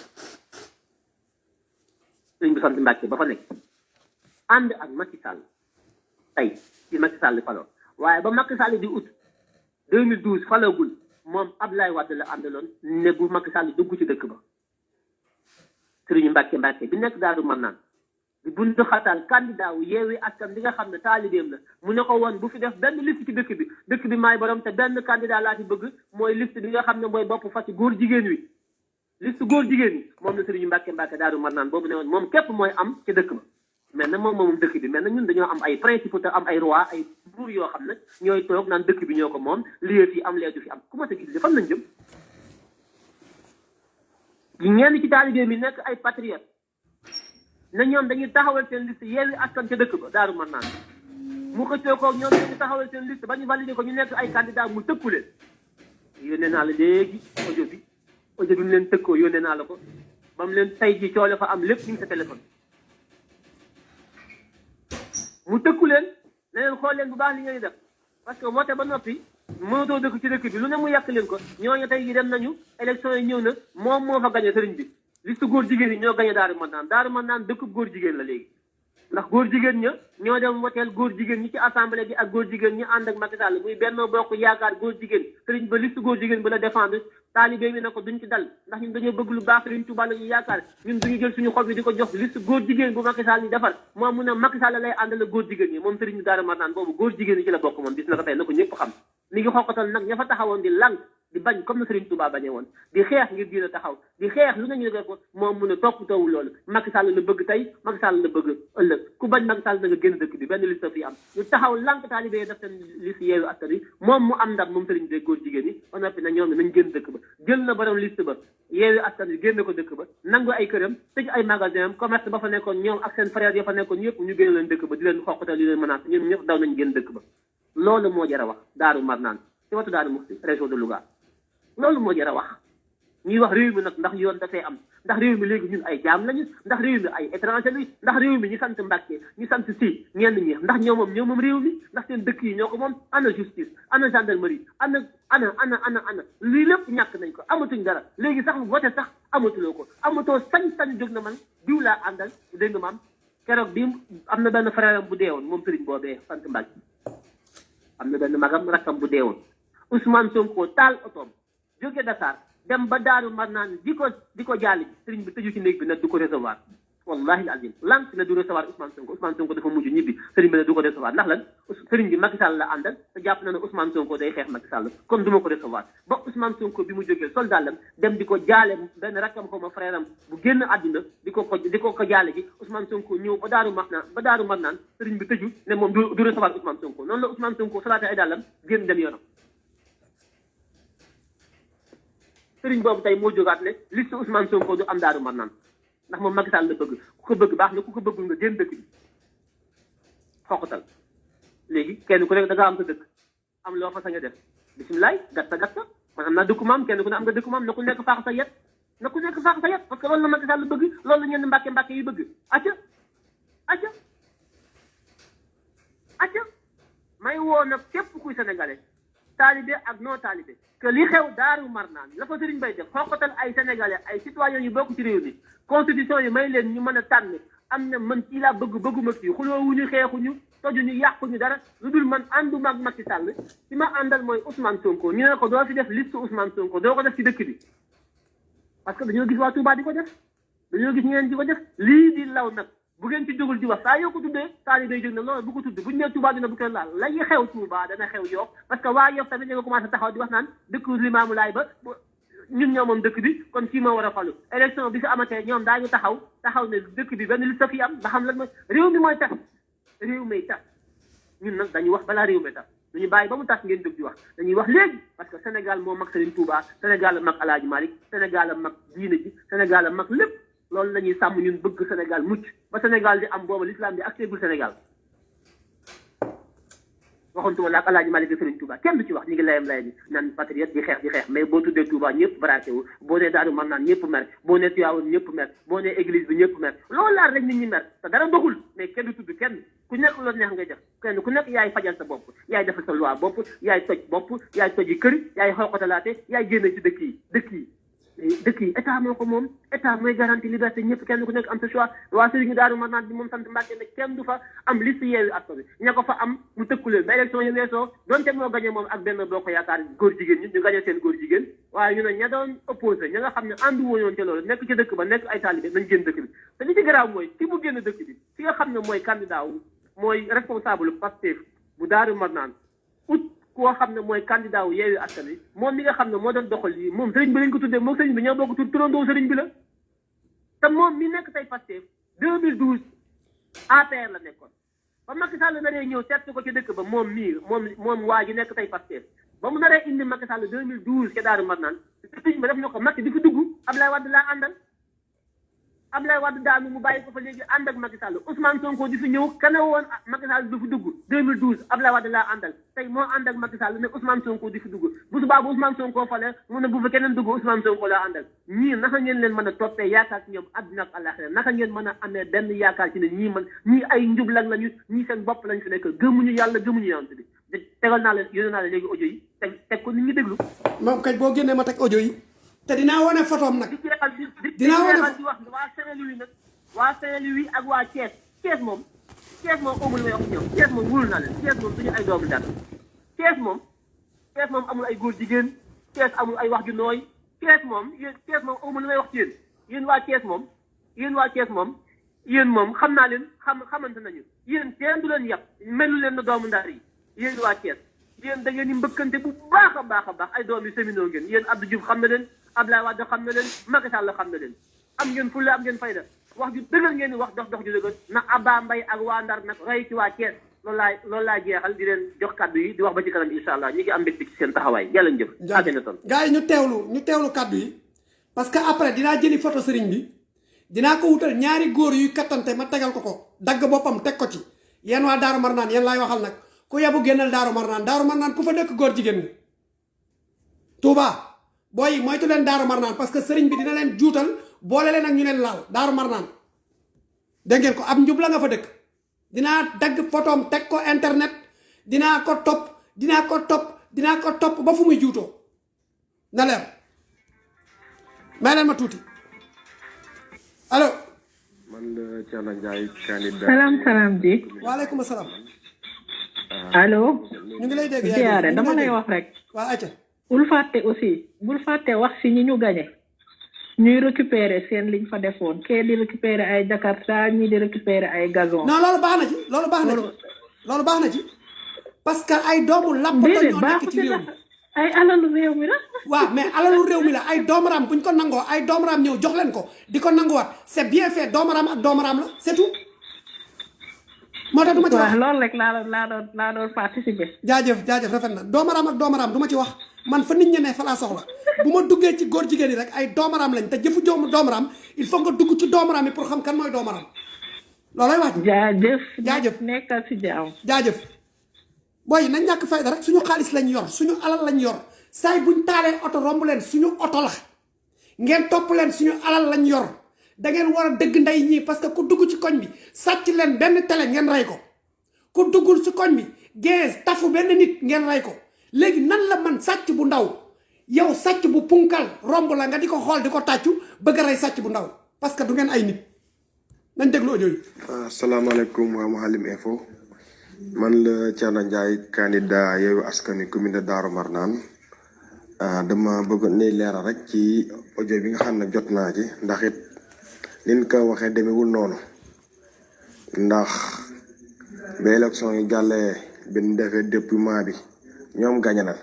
sëriñ bi sant Mbàkke ba fa nekk ànd ak Macky Sall tey ci Macky Sall falo waaye ba Macky Sall di ut 2012 falagul moom Abdoulaye Wade la àndaloon ne bu Macky Sall dugg ci dëkk ba sëriñu Mbàkke bi nekk Daaru Marnaan di buntu xatal candidat wu Yewwi Askan bi nga xam ne taalibeem la mu ne ko woon bu fi def benn liste ci dëkk bi maay borom te benn candidat laa ci bëgg mooy liste bi nga xam ne mooy bopp fas góor jigéen wi liste góor jigéen wi moom la sëriñu Mbàkke Daaru Marnaan boobu ne woon moom képp mooy am ci dëkk ba mais nag moom dëkk bi mais nag ñun dañoo am ay principe te am ay roi ay buur yoo xam ne ñooy toog naan dëkk bi ñoo ko moom lii fi am leetu fi am commencé gis fan lañ jëm ñenn ci taalibe mi nekk ay patriote na ñoom dañuy taxawal seen liste Yewwi Askan ca dëkk ba Daaru Marnaan mu xëccoo ko ñoom dañuy taxawal seen liste ba ñu validé ko ñu nekk ay candidat mu tëkku leen yónnee naa la léegi audio bi mu leen tëkkoo yónnee naa la ko ba mu leen tay ji coole fa am lépp ñu ngi sa téléphone mu tëkku leen ne leen xool leen bu baax li ngeen di def parce que voté ba noppi mënatoo dëkk ci dëkk bi lu ne mu yàq leen ko ñooñu tey yi dem nañu élection yi ñëw na moom moo fa gañe sëriñ bi liste góor jigéen yi ñoo gañe Daaru Marnaan dëkk góor jigéen la léegi ndax góor jigéen ña ñoo dem woteel góor jigéen ñi ci assemblée bi ak góor jigéen ñi ànd ak Macky Sall muy Benno Bokk Yaakaar góor jigéen sëriñ ba liste góor jigéen ba la défendre taalibe bi ne ko duñ ci dal ndax ñun dañoo bëgg lu baax sëriñ Touba la ñu yaakaar ñun duñu jël suñu xol bi di ko jox liste góor jigéen bu Macky Sall ni defar moom mu ne Macky Sall lay àndal góor jigéen ñi moom sëriñ Daaru Marnaan boobu góor jigéen ñi ci la bokk moom bis na ko tey na ko ñëpp xam mi ngi xoqatal nag ña fa taxawoon di lànk di bañ comme na Serigne Touba bañee woon di xeex ngir diina taxaw di xeex lu nañu def ko moom mu ne toppatoowul loolu Macky Sall la bëgg tey Macky Sall la bëgg ëllëg ku bañ Macky Sall na nga génn dëkk bi benn liste fi am ñu taxaw lànk taalibe yi def seen liste Yewwi Askan Wi moom mu am ndam moom Serigne de góor jigéen ñi ba noppi na ñoom ne nañ génn dëkk ba jël na borom liste ba Yewwi Askan Wi génn ko dëkk ba nangu ay këram tëj ay magasin am commerce ba fa nekkoon ñoom ak seen frère ya fa nekkoon ñëpp ñu génn leen dëkk ba di leen xoqatal di leen menace ñoom ñëpp daw nañ génn dëkk ba loolu moo jar a wax Daaru Marnaan ci watu Daaru Muxti région de Louga loolu moo jar a wax ñuy wax réew mi nag ndax yoon dafay am ndax réew mi léegi ñun ay jaam lañu ndax réew mi ay étranger lañu ndax réew mi ñu sant Mbàkke ñu sant si ñenn ñi ndax ñoo moom réew mi ndax seen dëkk yi ñoo ko moom ana justice ana gendarmerie ana lii lépp ñàkk nañ ko amatuñ dara léegi sax vote sax amatuloo ko amatoo sañ-sañ jóg na man diw laa àndal dégg nga maam keroog bi am na benn frère bu deewoon moom sëriñ boobee sant Mbàkke am na benn magam rakkam bu deewoon Ousmane Sonko taal otoom jóge Dakar dem ba Daaru Marnaan di ko jàll ji sëriñ bi tëju ci néeg bi nag du ko recevoir wallahi alazim lank ne du recevoir Ousmane Sonko dafa mujj ñibbi sëriñ bi ne du ko recevoir ndax lan sëriñ bi Macky Sall la àndal te jàpp na ne Ousmane Sonko day xeex Macky Sall kon du ma ko recevoir ba Ousmane Sonko bi mu jógee sol dàllam dem di ko jaale benn rakkam xaw ma frère am bu génn àddina di ko jaale ji Ousmane Sonko ñëw ba Daaru Marnaan sëriñ bi tëju ne moom du recevoir Ousmane Sonko noonu la Ousmane Sonko solaate ay dàllam génn dem yoonam sëriñ boobu tey moo jógaat ne liste Ousmane Sonko du am Daaru Marnaan ndax moom Macky Sall la bëgg ku ko bëgg baax na ku ko bëggul nga génn dëkk bi xoqatal léegi kenn ku nekk da nga am sa dëkk am loo fa sañ a def bisimilaay gatta man am naa dëkku maam kenn ku ne am nga dëkku maam na ku nekk faax sa yet parce que loolu la Macky Sall bëgg loolu la ñenn mbàkke yi bëgg acca may woo nag képp kuy sénégalais taalibe ak non taalibe que li xew Daaru Marnaan la fa sëriñ bay def xoqatal ay sénégalais ay citoyens yu bokk ci réew mi constitution yi may leen ñu mën a tànn am na man kii laa bëgguma kii xuloowuñu xeexuñu tojuñu yàquñu dara lu dul man ànduma ak Macky Sall ci ma àndal mooy Ousmane Sonko ñu ne ko doo fi def liste Ousmane Sonko doo ko def ci dëkk bi parce que dañoo gis waa Touba di ko def dañoo gis ñeneen di ko def lii di law nag bu ngeen ci jógul di wax saa yoo ko tuddee taali day jóg na loolu bu ko tudd buñu nee Touba dina bu ko laal lay xew Touba dana xew Yoff parce que waa Yoff tamit ñu nga commencé taxaw di wax naan dëkk Limaamu Laay ba ñun ñoo moom dëkk bi kon fii ma war a falu élection bi fi amatee ñoom daañu taxaw ne dëkk bi benn liste fi am nga xam lan mooy réew mi mooy tas réew mi tas ñun nag dañuy wax balaa réew mi tas duñu bàyyi ba mu tas ngeen jóg di wax dañuy wax léegi parce que Sénégal moo mag Serigne Touba Sénégal mag El Hadj Malick Sénégal mag diine ji Sénégal mag lépp loolu la ñuy sàmm ñun bëgg Sénégal mucc ba Sénégal di am booba l'islam di accès gul Sénégal waxontuma la ak El Hadj Malick Serigne Touba kenn du ci wax ñu ngi layam bi naan patriote di xeex mais boo tuddee Touba ñëpp braqué wu boo nee Daaru Marnaan ñëpp mer boo nee Tivaouane ñëpp mer boo nee église bi ñëpp mer loolu laal rek nit ñi mer te dara doxul mais kenn du tudd kenn ku nekk loolu neex ngay def kenn ku nekk yaay fajal sa bopp yaay defal sa loi bopp yaay toji kër yaay xooqatalaate yaay génne ci dëkk yi état moo ko moom état mooy garantie liberté ñëpp kenn ku nekk am sa choix waa Serigne Daaru Marnaan bi moom sant Mbàkke ne kenn du fa am liste Yewwi Askan Wi ña ko fa am mu tëkkuleen ba élection yi weesoo donte moo gañe moom ak benn boo ko yaakaar góor jigéen ñi ñu gañe seen góor jigéen waaye ñu ne ña doon opposé ña nga xam ne àndu woon ci loolu nekk ci dëkk ba nekk ay talibé nañ génn dëkk bi te li ci garaaw mooy ki mu génn dëkk bi ki nga xam ne mooy candidat wu mooy responsable Pastef bu Daaru Marnaan koo xam ne mooy candidat wu Yewwi Askan Wi moom mi nga xam ne moo doon doxal lii moom sëriñ bi lañ ko tuddee moom sëriñ bi ñoo bokk tur turandoo sëriñ bi la te moom mi nekk tey Pastef 2012 APR la nekkoon ba Macky Sall naree ñëw seet ko ci dëkk ba moom waa ji nekk tey Pastef ba mu naree indi Macky Sall 2012 ca Daaru Marnaan sëriñ bi def na ko Macky di fi dugg Ablaye Wade laa àndal Ablaye Wade daanu mu bàyyi ko fa léegi ànd ak Macky Sall Ousmane Sonko di fi ñëw kane woon Macky Sall du fi dugg 2012 Ablaye Wade laa àndal tey moo ànd ak Macky Sall ne Ousmane Sonko di fi dugg bu subaa bu Ousmane Sonko fale mu ne bu fa keneen dugg Ousmane Sonko laa àndal ñii naka ngeen leen mën a toppee yaakaar ci ñoom àdduna ak àllaaxira naka ngeen mën a amee benn yaakaar ci ne ñii ay njublang lañu ñii seen bopp lañ fi nekk gëmuñu yàlla gëmuñu yonent bi tegal naa la yónnee naa la léegi audio yi teg ko nit ñi déglu. moom kay boo génnee ma teg audio yi te dinaa wane photom nag. dinaa wane di wax waa Saint-Louis nag waa Saint-Louis ak waa Thiès moom amul may wax ñoom Thiès moom wóolu naa leen Thiès moom duñu ay doomu dara Thiès moom amul ay góor jigéen Thiès amul ay wax ju nooy Thiès moom amul may wax ci yéen waa Thiès moom yéen moom xam naa leen xamante nañu yéen kenn du leen yàq melu leen na doomu ndar yi yéen waa Thiès yéen da ngeen di mbëkkante bu baax a baax ay doom yu séminoo ngeen yéen Abdou Diouf xam na leen Abdoulaye Wade xam na leen Macky Sall xam na leen am ngeen fulla am ngeen fayda wax ju dëggal ngeen di wax dox ju dëggal na Abba Mbaye ak waa Ndar nag rey ci waa Thiès loolu laa jeexal di leen jox kàddu yi di wax ba ci kanam incha allah ñu ngi am mbégte ci seen taxawaay yàlla jëf Akhenaton gars yi ñu teewlu kàddu yi parce que après dinaa jëli photo sëriñ bi dinaa ko wutal ñaari góor yuy kattante ma tegal ko dagg boppam teg ko ci yéen waa Daaru Marnaan yéen laay waxal nag ku yebu génnal Daaru Marnaan ku fa dëkk góor jigéen nga Touba booy moytu leen Daaru Marnaan parce que sëriñ bi dina leen juutal boole leen ak ñu leen laal Daaru Marnaan dégg ngeen ko ab njub la nga fa dëkk dinaa dagg photom teg ko internet dinaa ko topp ba fu muy juutoo na leer may leen ma tuuti allo. man la Thierno Ndiaye candidat. salaam ji. waaleykum salaam. allo. ñu ngi lay dégg ziare dama lay wax rek. waa ayca. bul fàtte wax si ñi ñu gañe ñuy récupérer seen liñ fa defoon kee di récupérer ay Jakarta ñii di récupérer ay gazon. non loolu baax na ci parce que ay doomu lapp ñoo nekk ci réew mi ay alalu réew mi la. waaw mais alalu réew mi la ay doomaraam buñ ko nangoo ay doomaraam ñëw jox leen ko di ko nanguwaat c'est bien fait doomaraam ak doomaraam la c'est tout. moo tax du ma ci wax loolu rek laa doon participer. jaajëf rafet na doomaraam ak doomaraam du ma ci wax man fa nit ñi ne fa laa soxla bu ma duggee ci góor jigéen yi rek ay doomaraam lañ te jëfu joomu doomaraam il faut nga dugg ci doomaraam yi pour xam kan mooy doomaraam loolay wax. jaajëf nekkal ci jaaw. jaajëf booy nañ ñàkk fayda rek suñu xaalis lañ yor suñu alal lañ yor saay buñ taalee oto romb leen suñu oto la ngeen topp leen suñu alal lañ yor da ngeen war a dëgg ndey ñii parce que ku dugg ci koñ bi sàcc leen benn télé ngeen rey ko ku duggul ci koñ bi gees tafu benn nit ngeen rey ko léegi nan la man sàcc bu ndaw yow sàcc bu punkal romb la nga di ko xool di ko tàccu bëgg a rey sàcc bu ndaw parce que du ngeen ay nit nañ déglu audio yi. asalaamaaleykum waa Mouhalim Info man la Thierno Ndiaye candidat Yewwi Askan Wi commune de Darou Marnane dama bëgg ne leeral rek ci audio bi nga xam ne jot naa ci ndax it liñ ko waxee demewul noonu ndax ba élection yi jàllee bi ñu defee dépouillement bi ñoom gañe na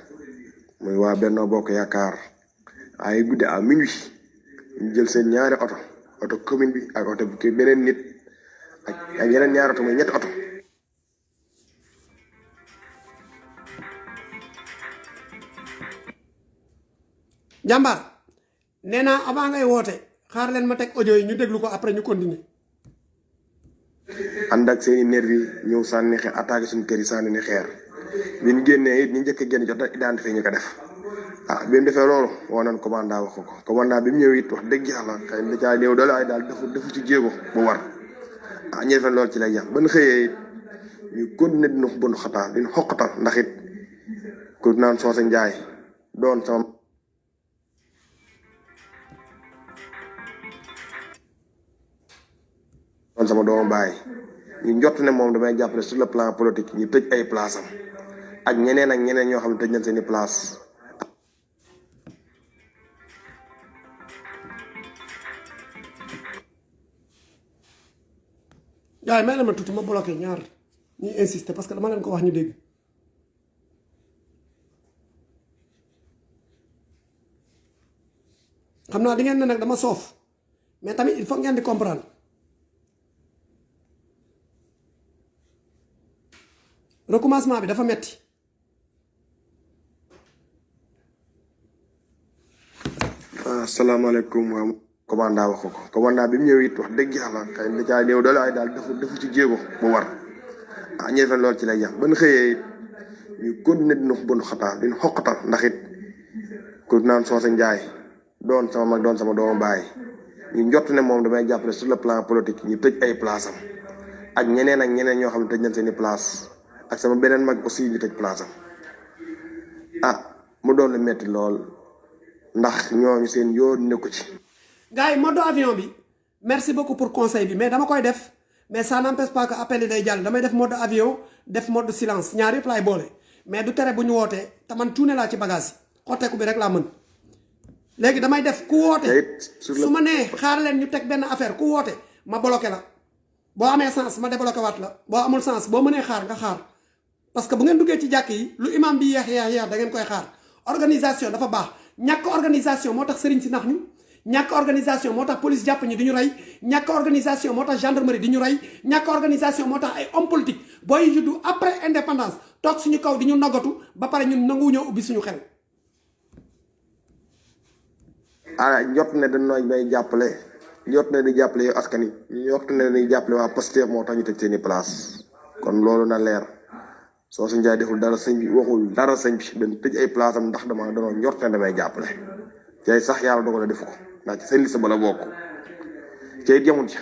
muy waa Benno Bokk Yaakaar ay guddi à minuit ñu jël seen ñaari oto commune bi ak oto bi beneen nit ak yeneen ñaari oto muy ñetti oto. jàmbaar nee naa avant ngay woote xaar leen ma teg audio yi ñu déglu ko après ñu continuer. ànd ak seeni nervi ñëw sànni xeer attaqué suñu kër yi sànni ni xeer bi ñu génnee it ñu njëkk a génn jot a identifié ñu ko def bi mu defee loolu woo nañ commandant wax ko commandant bi mu ñëw it wax dëgg yàlla xëy na caa néew doole ay daal defu ci jéego bu war ñu defee loolu ci lay yàq ban xëyee it ñu continuer dina bon xataa dina xoqatal ndax it ku naan Socé Ndiaye doon sama doomu baay ñu njott ne moom damay jàppale sur le plan politique ñu tëj ay place am ak ñeneen ñoo xam ne tëj nañ seeni place. yaay may la ma tuuti ma bloqué ñaar ñuy insister parce que dama leen ko wax ñu dégg. xam naa di ngeen ne nag dama soof mais tamit il faut ngeen di comprendre. recommencement bi dafa metti asalaamaaleykum waa commandant wax ko commandant bi mu ñëw it wax dëgg yàlla xëy na caa néew doole ay daal defu ci jéego bu war ñu defee loolu ci lay yàq ban xëyee it ñu continuer dina bon xataa dina xoqatal ndax it ku naan Socé Ndiaye doon sama mag doon sama doomu baay ñu njott ne moom damay jàppale sur le plan politique ñu tëj ay place am ak ñeneen ñoo xam ne tëj nañ seeni place ak sama beneen mag aussi ñu tëj place am mu doon lu metti lool ndax ñooñu seen yoon nekku ci. gars yi mode avion bi merci beaucoup pour conseil bi mais dama koy def mais ça n'empêche pas que appel yi day jàll damay def mode avion def mode silence ñaar yëpp laay boole mais du tere bu ñu wootee te man tuune laa ci bagage yi xotteeku bi rek laa mën léegi damay def ku woote su ma nee xaar leen ñu teg benn affaire ku woote ma bloqué la boo amee sens ma débloqué waat la boo amul sens boo mënee xaar nga xaar parce que bu ngeen duggee ci jàkk yi lu imam bi yeex da ngeen koy xaar organisation dafa baax ñàkk organisation moo tax sëriñ si nax ñu ñàkk organisation moo tax police jàpp ñi di ñu rey ñàkk organisation moo tax gendarmerie di ñu rey ñàkk organisation moo tax ay homme politique booy juddu après indépendance toog suñu kaw di ñu noggatu ba pare ñun nanguwuñoo ubbi suñu xel. njot ne dañ may jàppale njot ne di jàppale yow askan yi njot ne dañuy jàppale waa Pastef moo tax ñu tëj seeni place kon loolu na leer soo su njaay deful dara sëñ bi waxul dara sëñ bi dañ tëj ay place am ndax dama danoo njort ne damay jàppale cay sax yàlla dogal a def ko ndax ci seen liste ba la bokk cay jemul ci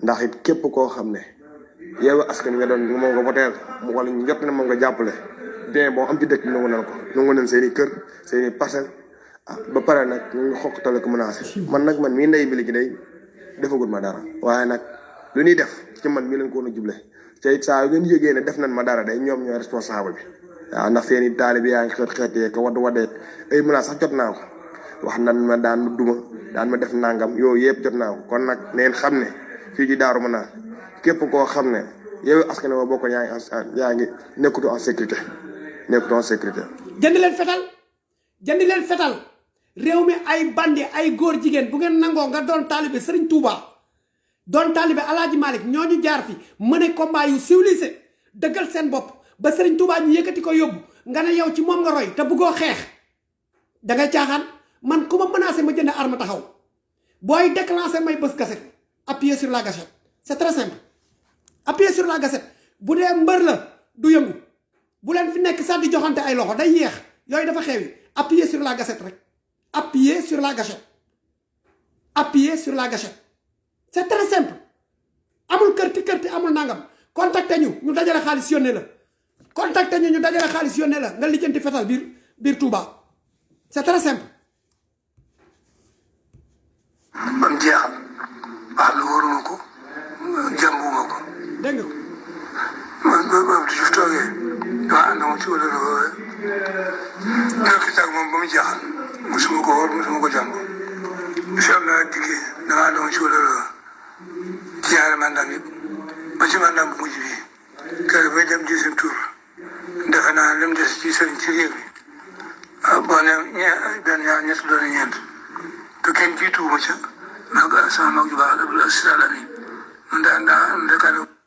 ndax it képp koo xam ne yow askan nga doon moom nga voteel mu wala ñu njort ne moom nga jàppale bien boo am ci dëkk bi nangu nan ko nangu nan seen i kër seen i parcelle ba pare nag ñu xoqatale ko menacé man mii ndey bi gi day defagul ma dara waaye nag lu ñuy def ci man mii leen ko woon a juble te it saa yu ngeen yëgee ne def nañ ma dara day ñoom ñooy responsable bi waaw ndax seen i taalibe yaa ngi xeet ko wadd ay menaces sax jot naa ko wax nan ma daan ma duma daan ma def nangam yooyu yëpp jot naa ko kon nag neen xam ne fii ci Daaru Manaan képp koo xam ne yow askan wi boo ko yaa ngi nekkatu en sécurité jënd leen fetal réew mi ay bandi ay góor jigéen bu ngeen nangoo nga doon taalibe Serigne Touba doon taalibe Alaaji Malick ñooñu jaar fi mëne combat yu civilisé dëggal seen bopp ba Serigne Touba ñu yëkkati ko yóbbu nga ne yow ci moom nga roy te bëggoo xeex da ngay caaxaan man ku ma menacé ma jënd arme taxaw booy déclenché may bës gâchette appuyer sur la gâchette c'est très simple appuyer sur la gâchette bu dee mbër la du yëngu bu leen fi nekk sax di joxante ay loxo day yéex yooyu dafa xewi appuyer sur la gâchette rek appuyer sur la gâchette appuyer sur la gâchette c'est très simple amul kërti amul nangam contacté ñu dajale xaalis yónnee la contacté ñu dajale xaalis yónnee la nga lijjanti fetal biir Touba c'est très simple. bam jeexal wax lu waruma ko jàmbuma ko. dégg nga ko man boobu Diouf toogee waaw ànd ma ci wala nekk sax moom ba mu jeexal mosuma ko war mosuma ko jàmb incha allah diggee damaa doon ci wala ci ñaari mandat yëpp ba ci mandat bu mujj bi kër bay dem ci seen tur defe naa lim des ci sëriñ ci réew mi boo nee benn ñaar ñett doon ñeent te kenn jiituwuma ca ndax sama mag ju baax Abdoulaye Salami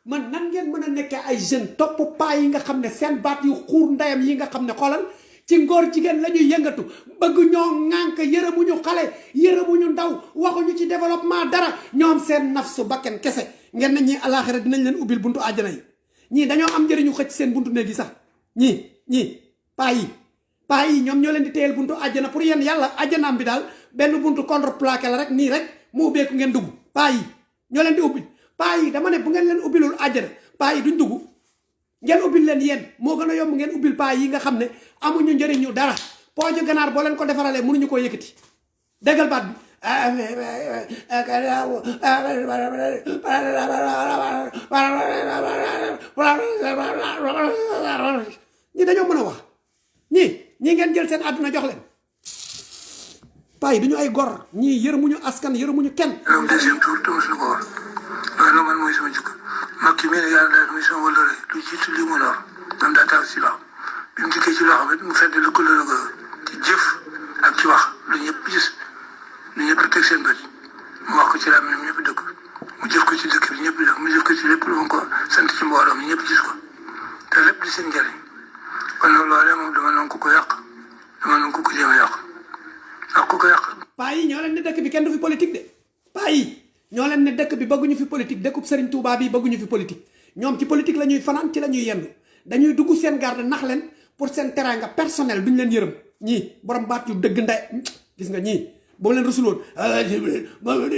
man nan ngeen mën a nekkee ay jeunes topp paa yi nga xam ne seen baat yu xuur ndeyam yi nga xam ne xoolal ci ngóor jigéen la ñuy yëngatu bëgg ñoo ŋànk yërëmuñu xale yërëmuñu ndaw waxuñu ci développement dara ñoom seen nafsu bakken kese ngeen ne ñii alaaxira dinañ leen ubbil buntu àjjana yi ñii dañoo am njëriñu xëcc seen buntu néeg yi sax ñii paa yi ñoom ñoo leen di téyel buntu àjjana pour yéen yàlla àjjanaam bi daal benn buntu contreplaqué la rek nii rek mu ubbeeku ngeen dugg paa yi ñoo leen di ubbil paa yi dama ne bu ngeen leen ubbilul àjjana paa yi duñ dugg ngeen ubbil leen yéen moo gën a yomb ngeen ubbil paa yi nga xam ne amuñu njëriñu dara pooju ganaar boo leen ko defaralee mënuñu koo yëkkati déggal baat bi ñi dañoo mën a wax ñi ngeen jël seen àdduna jox leen paa yi duñu ay gor ñii yërëmuñu askan yërëmuñu kenn. am deuxième tour te mosuñu ko war waaye loolu man mooy sama jikko Macky mii ne yàlla daal muy sama wëllëre lu jiitu lii mu lor man daa taw si loxo bi mu dikkee ci loxo bi mu fedd lu ko lële ko ci jëf ak ci wax lu ñëpp gis lu ñëpp teg seen bët mu wax ko ci laa ñëpp dëkk mu jëf ko ci dëkk bi ñëpp dëkk mu jëf ko ci lépp lu ma ko sant ci mbooloo mi ñëpp gis ko te lépp di seen njëriñ kon nag loolee moom dama nangu ko yàq dama nangu ko jéem a yàq ak ku ko yàq. paa yi ñoo leen ne dëkk bi kenn du fi politique de paa yi ñoo leen ne dëkk bi bëgguñu fi politique dëkkub Serigne Touba bi bëgguñu fi politique ñoom ci politique la ñuy fanaan ci la ñuy yendu dañuy dugg seen garde nax leen pour seen teraanga personnel duñ leen yërëm ñii borom baat yu dëgg ndey gis nga ñii boo leen rusuloon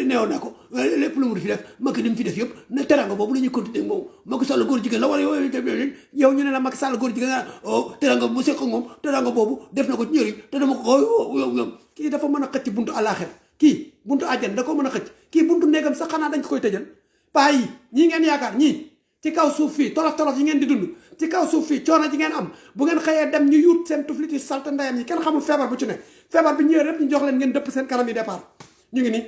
neewoon naa ko lépp lu mu fi def Macky ni mu fi def yëpp ne teranga boobu la ñuy continuer moom Macky Sall góor jigéen la wala yow ñu ne la Macky Sall góor jigéen nga oh teranga bu seq moom teranga boobu def na ko ci njëriñ te dama ko yow kii dafa mën a xëcc buntu àllaaxira kii buntu àjjan da ko mën a xëcc kii buntu néegam sax xanaa dañ ko koy tëjal paa yi ñii ngeen yaakaar ñii ci kaw suuf fii tolof tolof yi ngeen di dund ci kaw suuf fii coono ji ngeen am bu ngeen xëyee dem ñu yuut seen tuflit yi salte ndeyam yi kenn xamul feebar bu ci nekk feebar bi ñëwee rek ñu jox leen ngeen dëpp seen kanam yi départ ñu ngi nii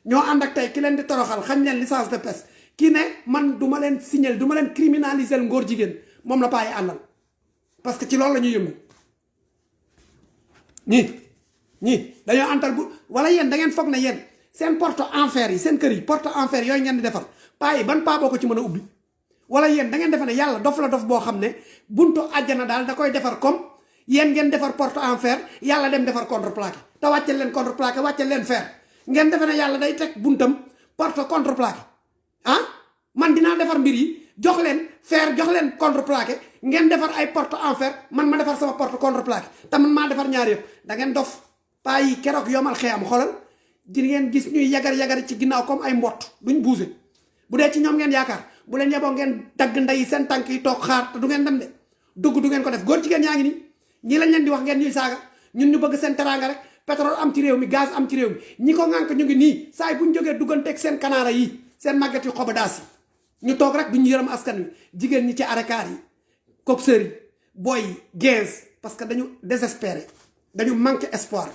ñoo ànd ak tey ki leen di toroxal xañ leen licence de pêche kii ne man du ma leen signal du ma leen criminaliser ngóor jigéen moom la paa yi àndal parce que ci loolu la ñuy yëngu ñii dañoo antal bu wala yéen da ngeen foog ne yéen seen porte enfer yi seen kër yi porte enfer yooyu ngeen di defar paa yi ban paa boo ko ci mën a ubbi wala yéen da ngeen defe ne yàlla dof la dof boo xam ne buntu àjjana daal da koy defar comme yéen ngeen defar porte enfer yàlla dem defar contreplaqué te wàccel leen contreplaqué wàccel leen fer ngeen defe ne yàlla day teg buntam porte contreplaqué ah man dinaa defar mbir yi jox leen fer jox leen contreplaqué ngeen defar ay porte enfer man ma defar sama porte contreplaqué te man maa defar ñaar yëpp da ngeen dof paa yi keroog yomal xeyam xoolal di ngeen gis ñuy yagar ci ginnaaw comme ay mbott duñ bougé bu dee ci ñoom ngeen yaakaar bu leen yeboo ngeen dagg ndey seen tànk yi toog xaar te du ngeen dem de dugg du ngeen ko def góor jigéen yaa ngi nii ñii lañ leen di wax ngeen ñuy saaga ñun ñu bëgg seen teraanga rek pétrole am ci réew mi gaz am ci réew mi ñi ko ŋànk ñu ngi nii saa yi bu ñu jógee dugganteeg seen kanaara yi seen màgget yu xoba daas yi ñu toog rek duñu yërëm askan wi jigéen ñi ci arekaar yi coxeur yi booy yi gens parce que dañu désespéré dañu manqué espoir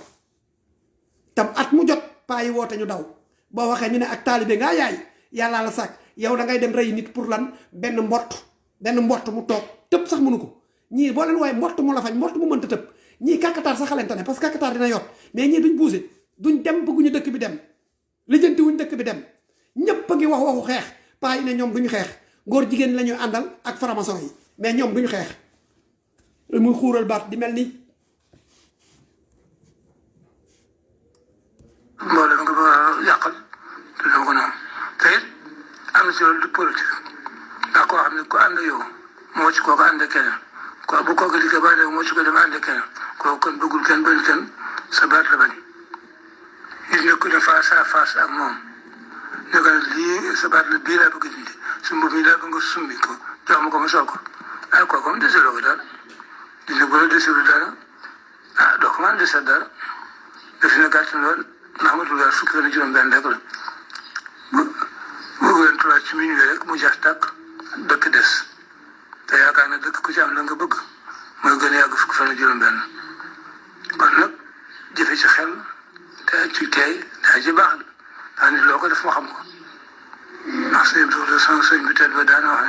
tam at mu jot paa yi woote ñu daw boo waxee ñu ne ak taalibe ngaa yaay yàllaa la sàkk yow da ngay dem rey nit pour lan benn mbott mu toog tëb sax mënu ko ñii boo leen waaye mbott mu la fañ mbott mu mënta tëb ñii kàkkataar sax xalente ne parce que kàkkataar dina yot mais ñii duñ bougé duñ dem bëgguñu dëkk bi dem lijjanti wuñ dëkk bi dem ñépp a ngi wax waxu xeex paa yi ne ñoom duñu xeex góor jigéen la ñuy àndal ak franc-maçon yi mais ñoom duñu xeex muy xuural baat di mel ni mboolem nga ba yàqal te dama ko noonu te it am na si loolu du politique ndax koo xam ne ku ànd yow moo ci kooku ànd keneen ko bu kooku liggéey ba ànd moo ci ko dem ànd keneen kooku kon bëggul kenn bañ kenn sa baat la bañ gis nga ku ne face à face ak moom ne ko lii sa baat la bii laa bëgg dindi su mbubb mi laa bëgg nga summi ko jox ma ko ma sol ko ah kooku moom deseloo ko dara dina bu la deselu dara ah doo ko mën a desel dara daf na gàtt lool ndax ma dugal fukki fan juróom-benn rek la bu leen tubaab ci minuit rek mu jax tàkk dëkk des te yaakaar na dëkk ku ci am la nga bëgg mooy gën a yàgg fukki fan juróom-benn kon nag jëfe ci xel te ci teey daa ci baax ndax nit loo ko def mu xam ko ndax sëñ bi teel ba daana wax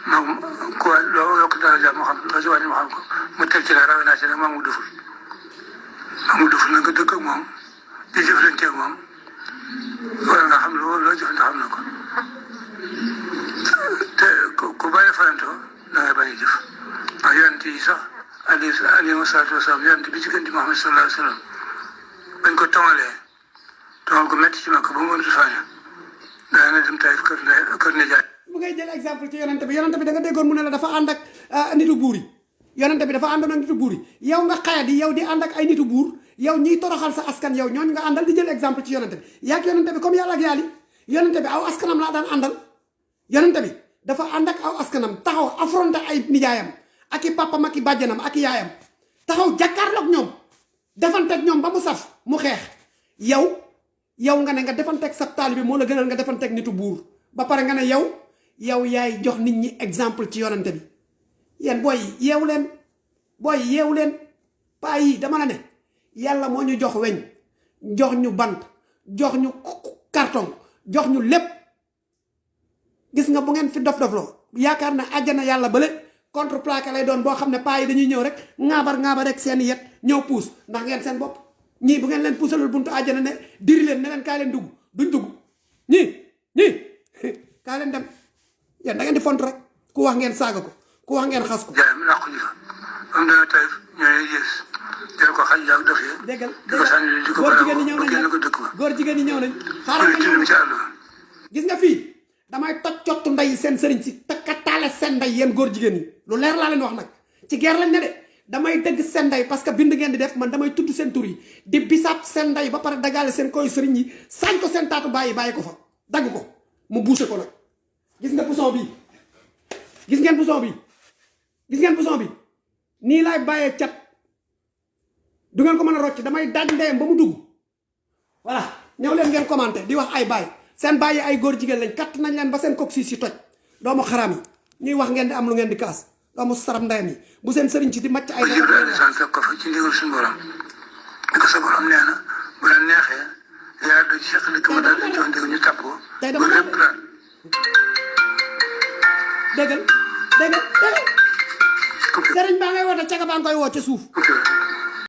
ne mag ku waay loo yokk dara jàpp mu xam loo ci wàññi mu xam ko mu teg ci la rawe naa ci nag maa mu duful na nga dëkk ak moom di jëflante ak moom wala nga xam loo jëflante xam na ko te ku bàyyi farantoo da ngay bàyyi jëf ndax yonent yi sax alayhi salaatu wasalaam yonent bi ci gën di Muhammad sallallahu alayhi wa sallam bañ ko toŋalee ko métti ci Makka ba mu mënut faañu daana dem Taïf kër ne jaay bu ngay jël exemple ci yonent bi da nga déggoon mu ne la dafa ànd ak nitu buur yi yonent bi dafa àndoon ak nitu buur yi yow nga xaya di yow di ànd ak ay nitu buur yow ñiy toroxal sa askan yow ñooñu nga àndal di jël exemple ci yonent bi yaag yonent bi comme yàlla ak yàlla yonent bi aw askanam laa daan àndal yonent bi dafa ànd ak aw askanam taxaw affronté ay nijaayam ak i papam ak i bàjjanam ak i yaayam taxaw jàkkaarloog ñoom defanteeg ñoom ba mu saf mu xeex yow nga ne nga defanteeg sa taalibe moo la gënal nga defanteeg nitu buur ba pare nga ne yow yaay jox nit ñi exemple ci yonent bi yéen booy yeewu leen paa yi dama la ne yàlla moo ñu jox weñ jox ñu bant jox ñu carton jox ñu lépp gis nga bu ngeen fi dof-dofloo yaakaar ne àjjana yàlla bële contreplaqué lay doon boo xam ne paa yi dañuy ñëw rek ŋaabar rek seen yet ñëw puus ndax ngeen seen bopp ñii bu ngeen leen puusalul buntu àjjana ne diri leen ne leen kaay leen dugg duñ dugg ñii kaay leen dem yéen da ngeen di font rek ku wax ngeen saaga ko ku wax ngeen xas ko jaay mi làqu ji fa am dana Taïf ñooy yées jël ko xaj jaag dof yi déggal di ko sànni di ko góor jigéen ñi ñëw nañ ko dëkk ba góor jigéen ñi ñëw nañ xaaral ma ñëw ci àll gis nga fii damay toj cottu ndey seen sëriñ si takkataale seen ndey yéen góor jigéen ñi lu leer laa leen wax nag ci guerre lañ ne de damay dëgg seen ndey parce que bind ngeen di def man damay tudd seen tur yi di bisaab seen ndey ba pare dagaale seen koy sëriñ yi sañ ko seen taatu bàyyi ko fa dagg ko mu bouché ko nag gis nga bouson bi gis ngeen bouson bi nii laay bàyyee cat du ngeen ko mën a rocc damay daaj ndeyam ba mu dugg voilà ñëw leen ngeen commenté di wax ay baay seen baay yi ay góor jigéen lañ katt nañ leen ba seen cox si toj doomu xaraam yi ñuy wax ngeen di am lu ngeen di kaas doomu saram ndeyam yi bu seen sëriñ ci di macc ay san fekk ko fa ci ndigal suñu borom ko sa borom nee na bu la neexee yaa do ci seq li ko ma daal di jox ndigal ñu tàpp ko tey dama déggal sëriñ baa ngay woote caga baa ngay woo ca suuf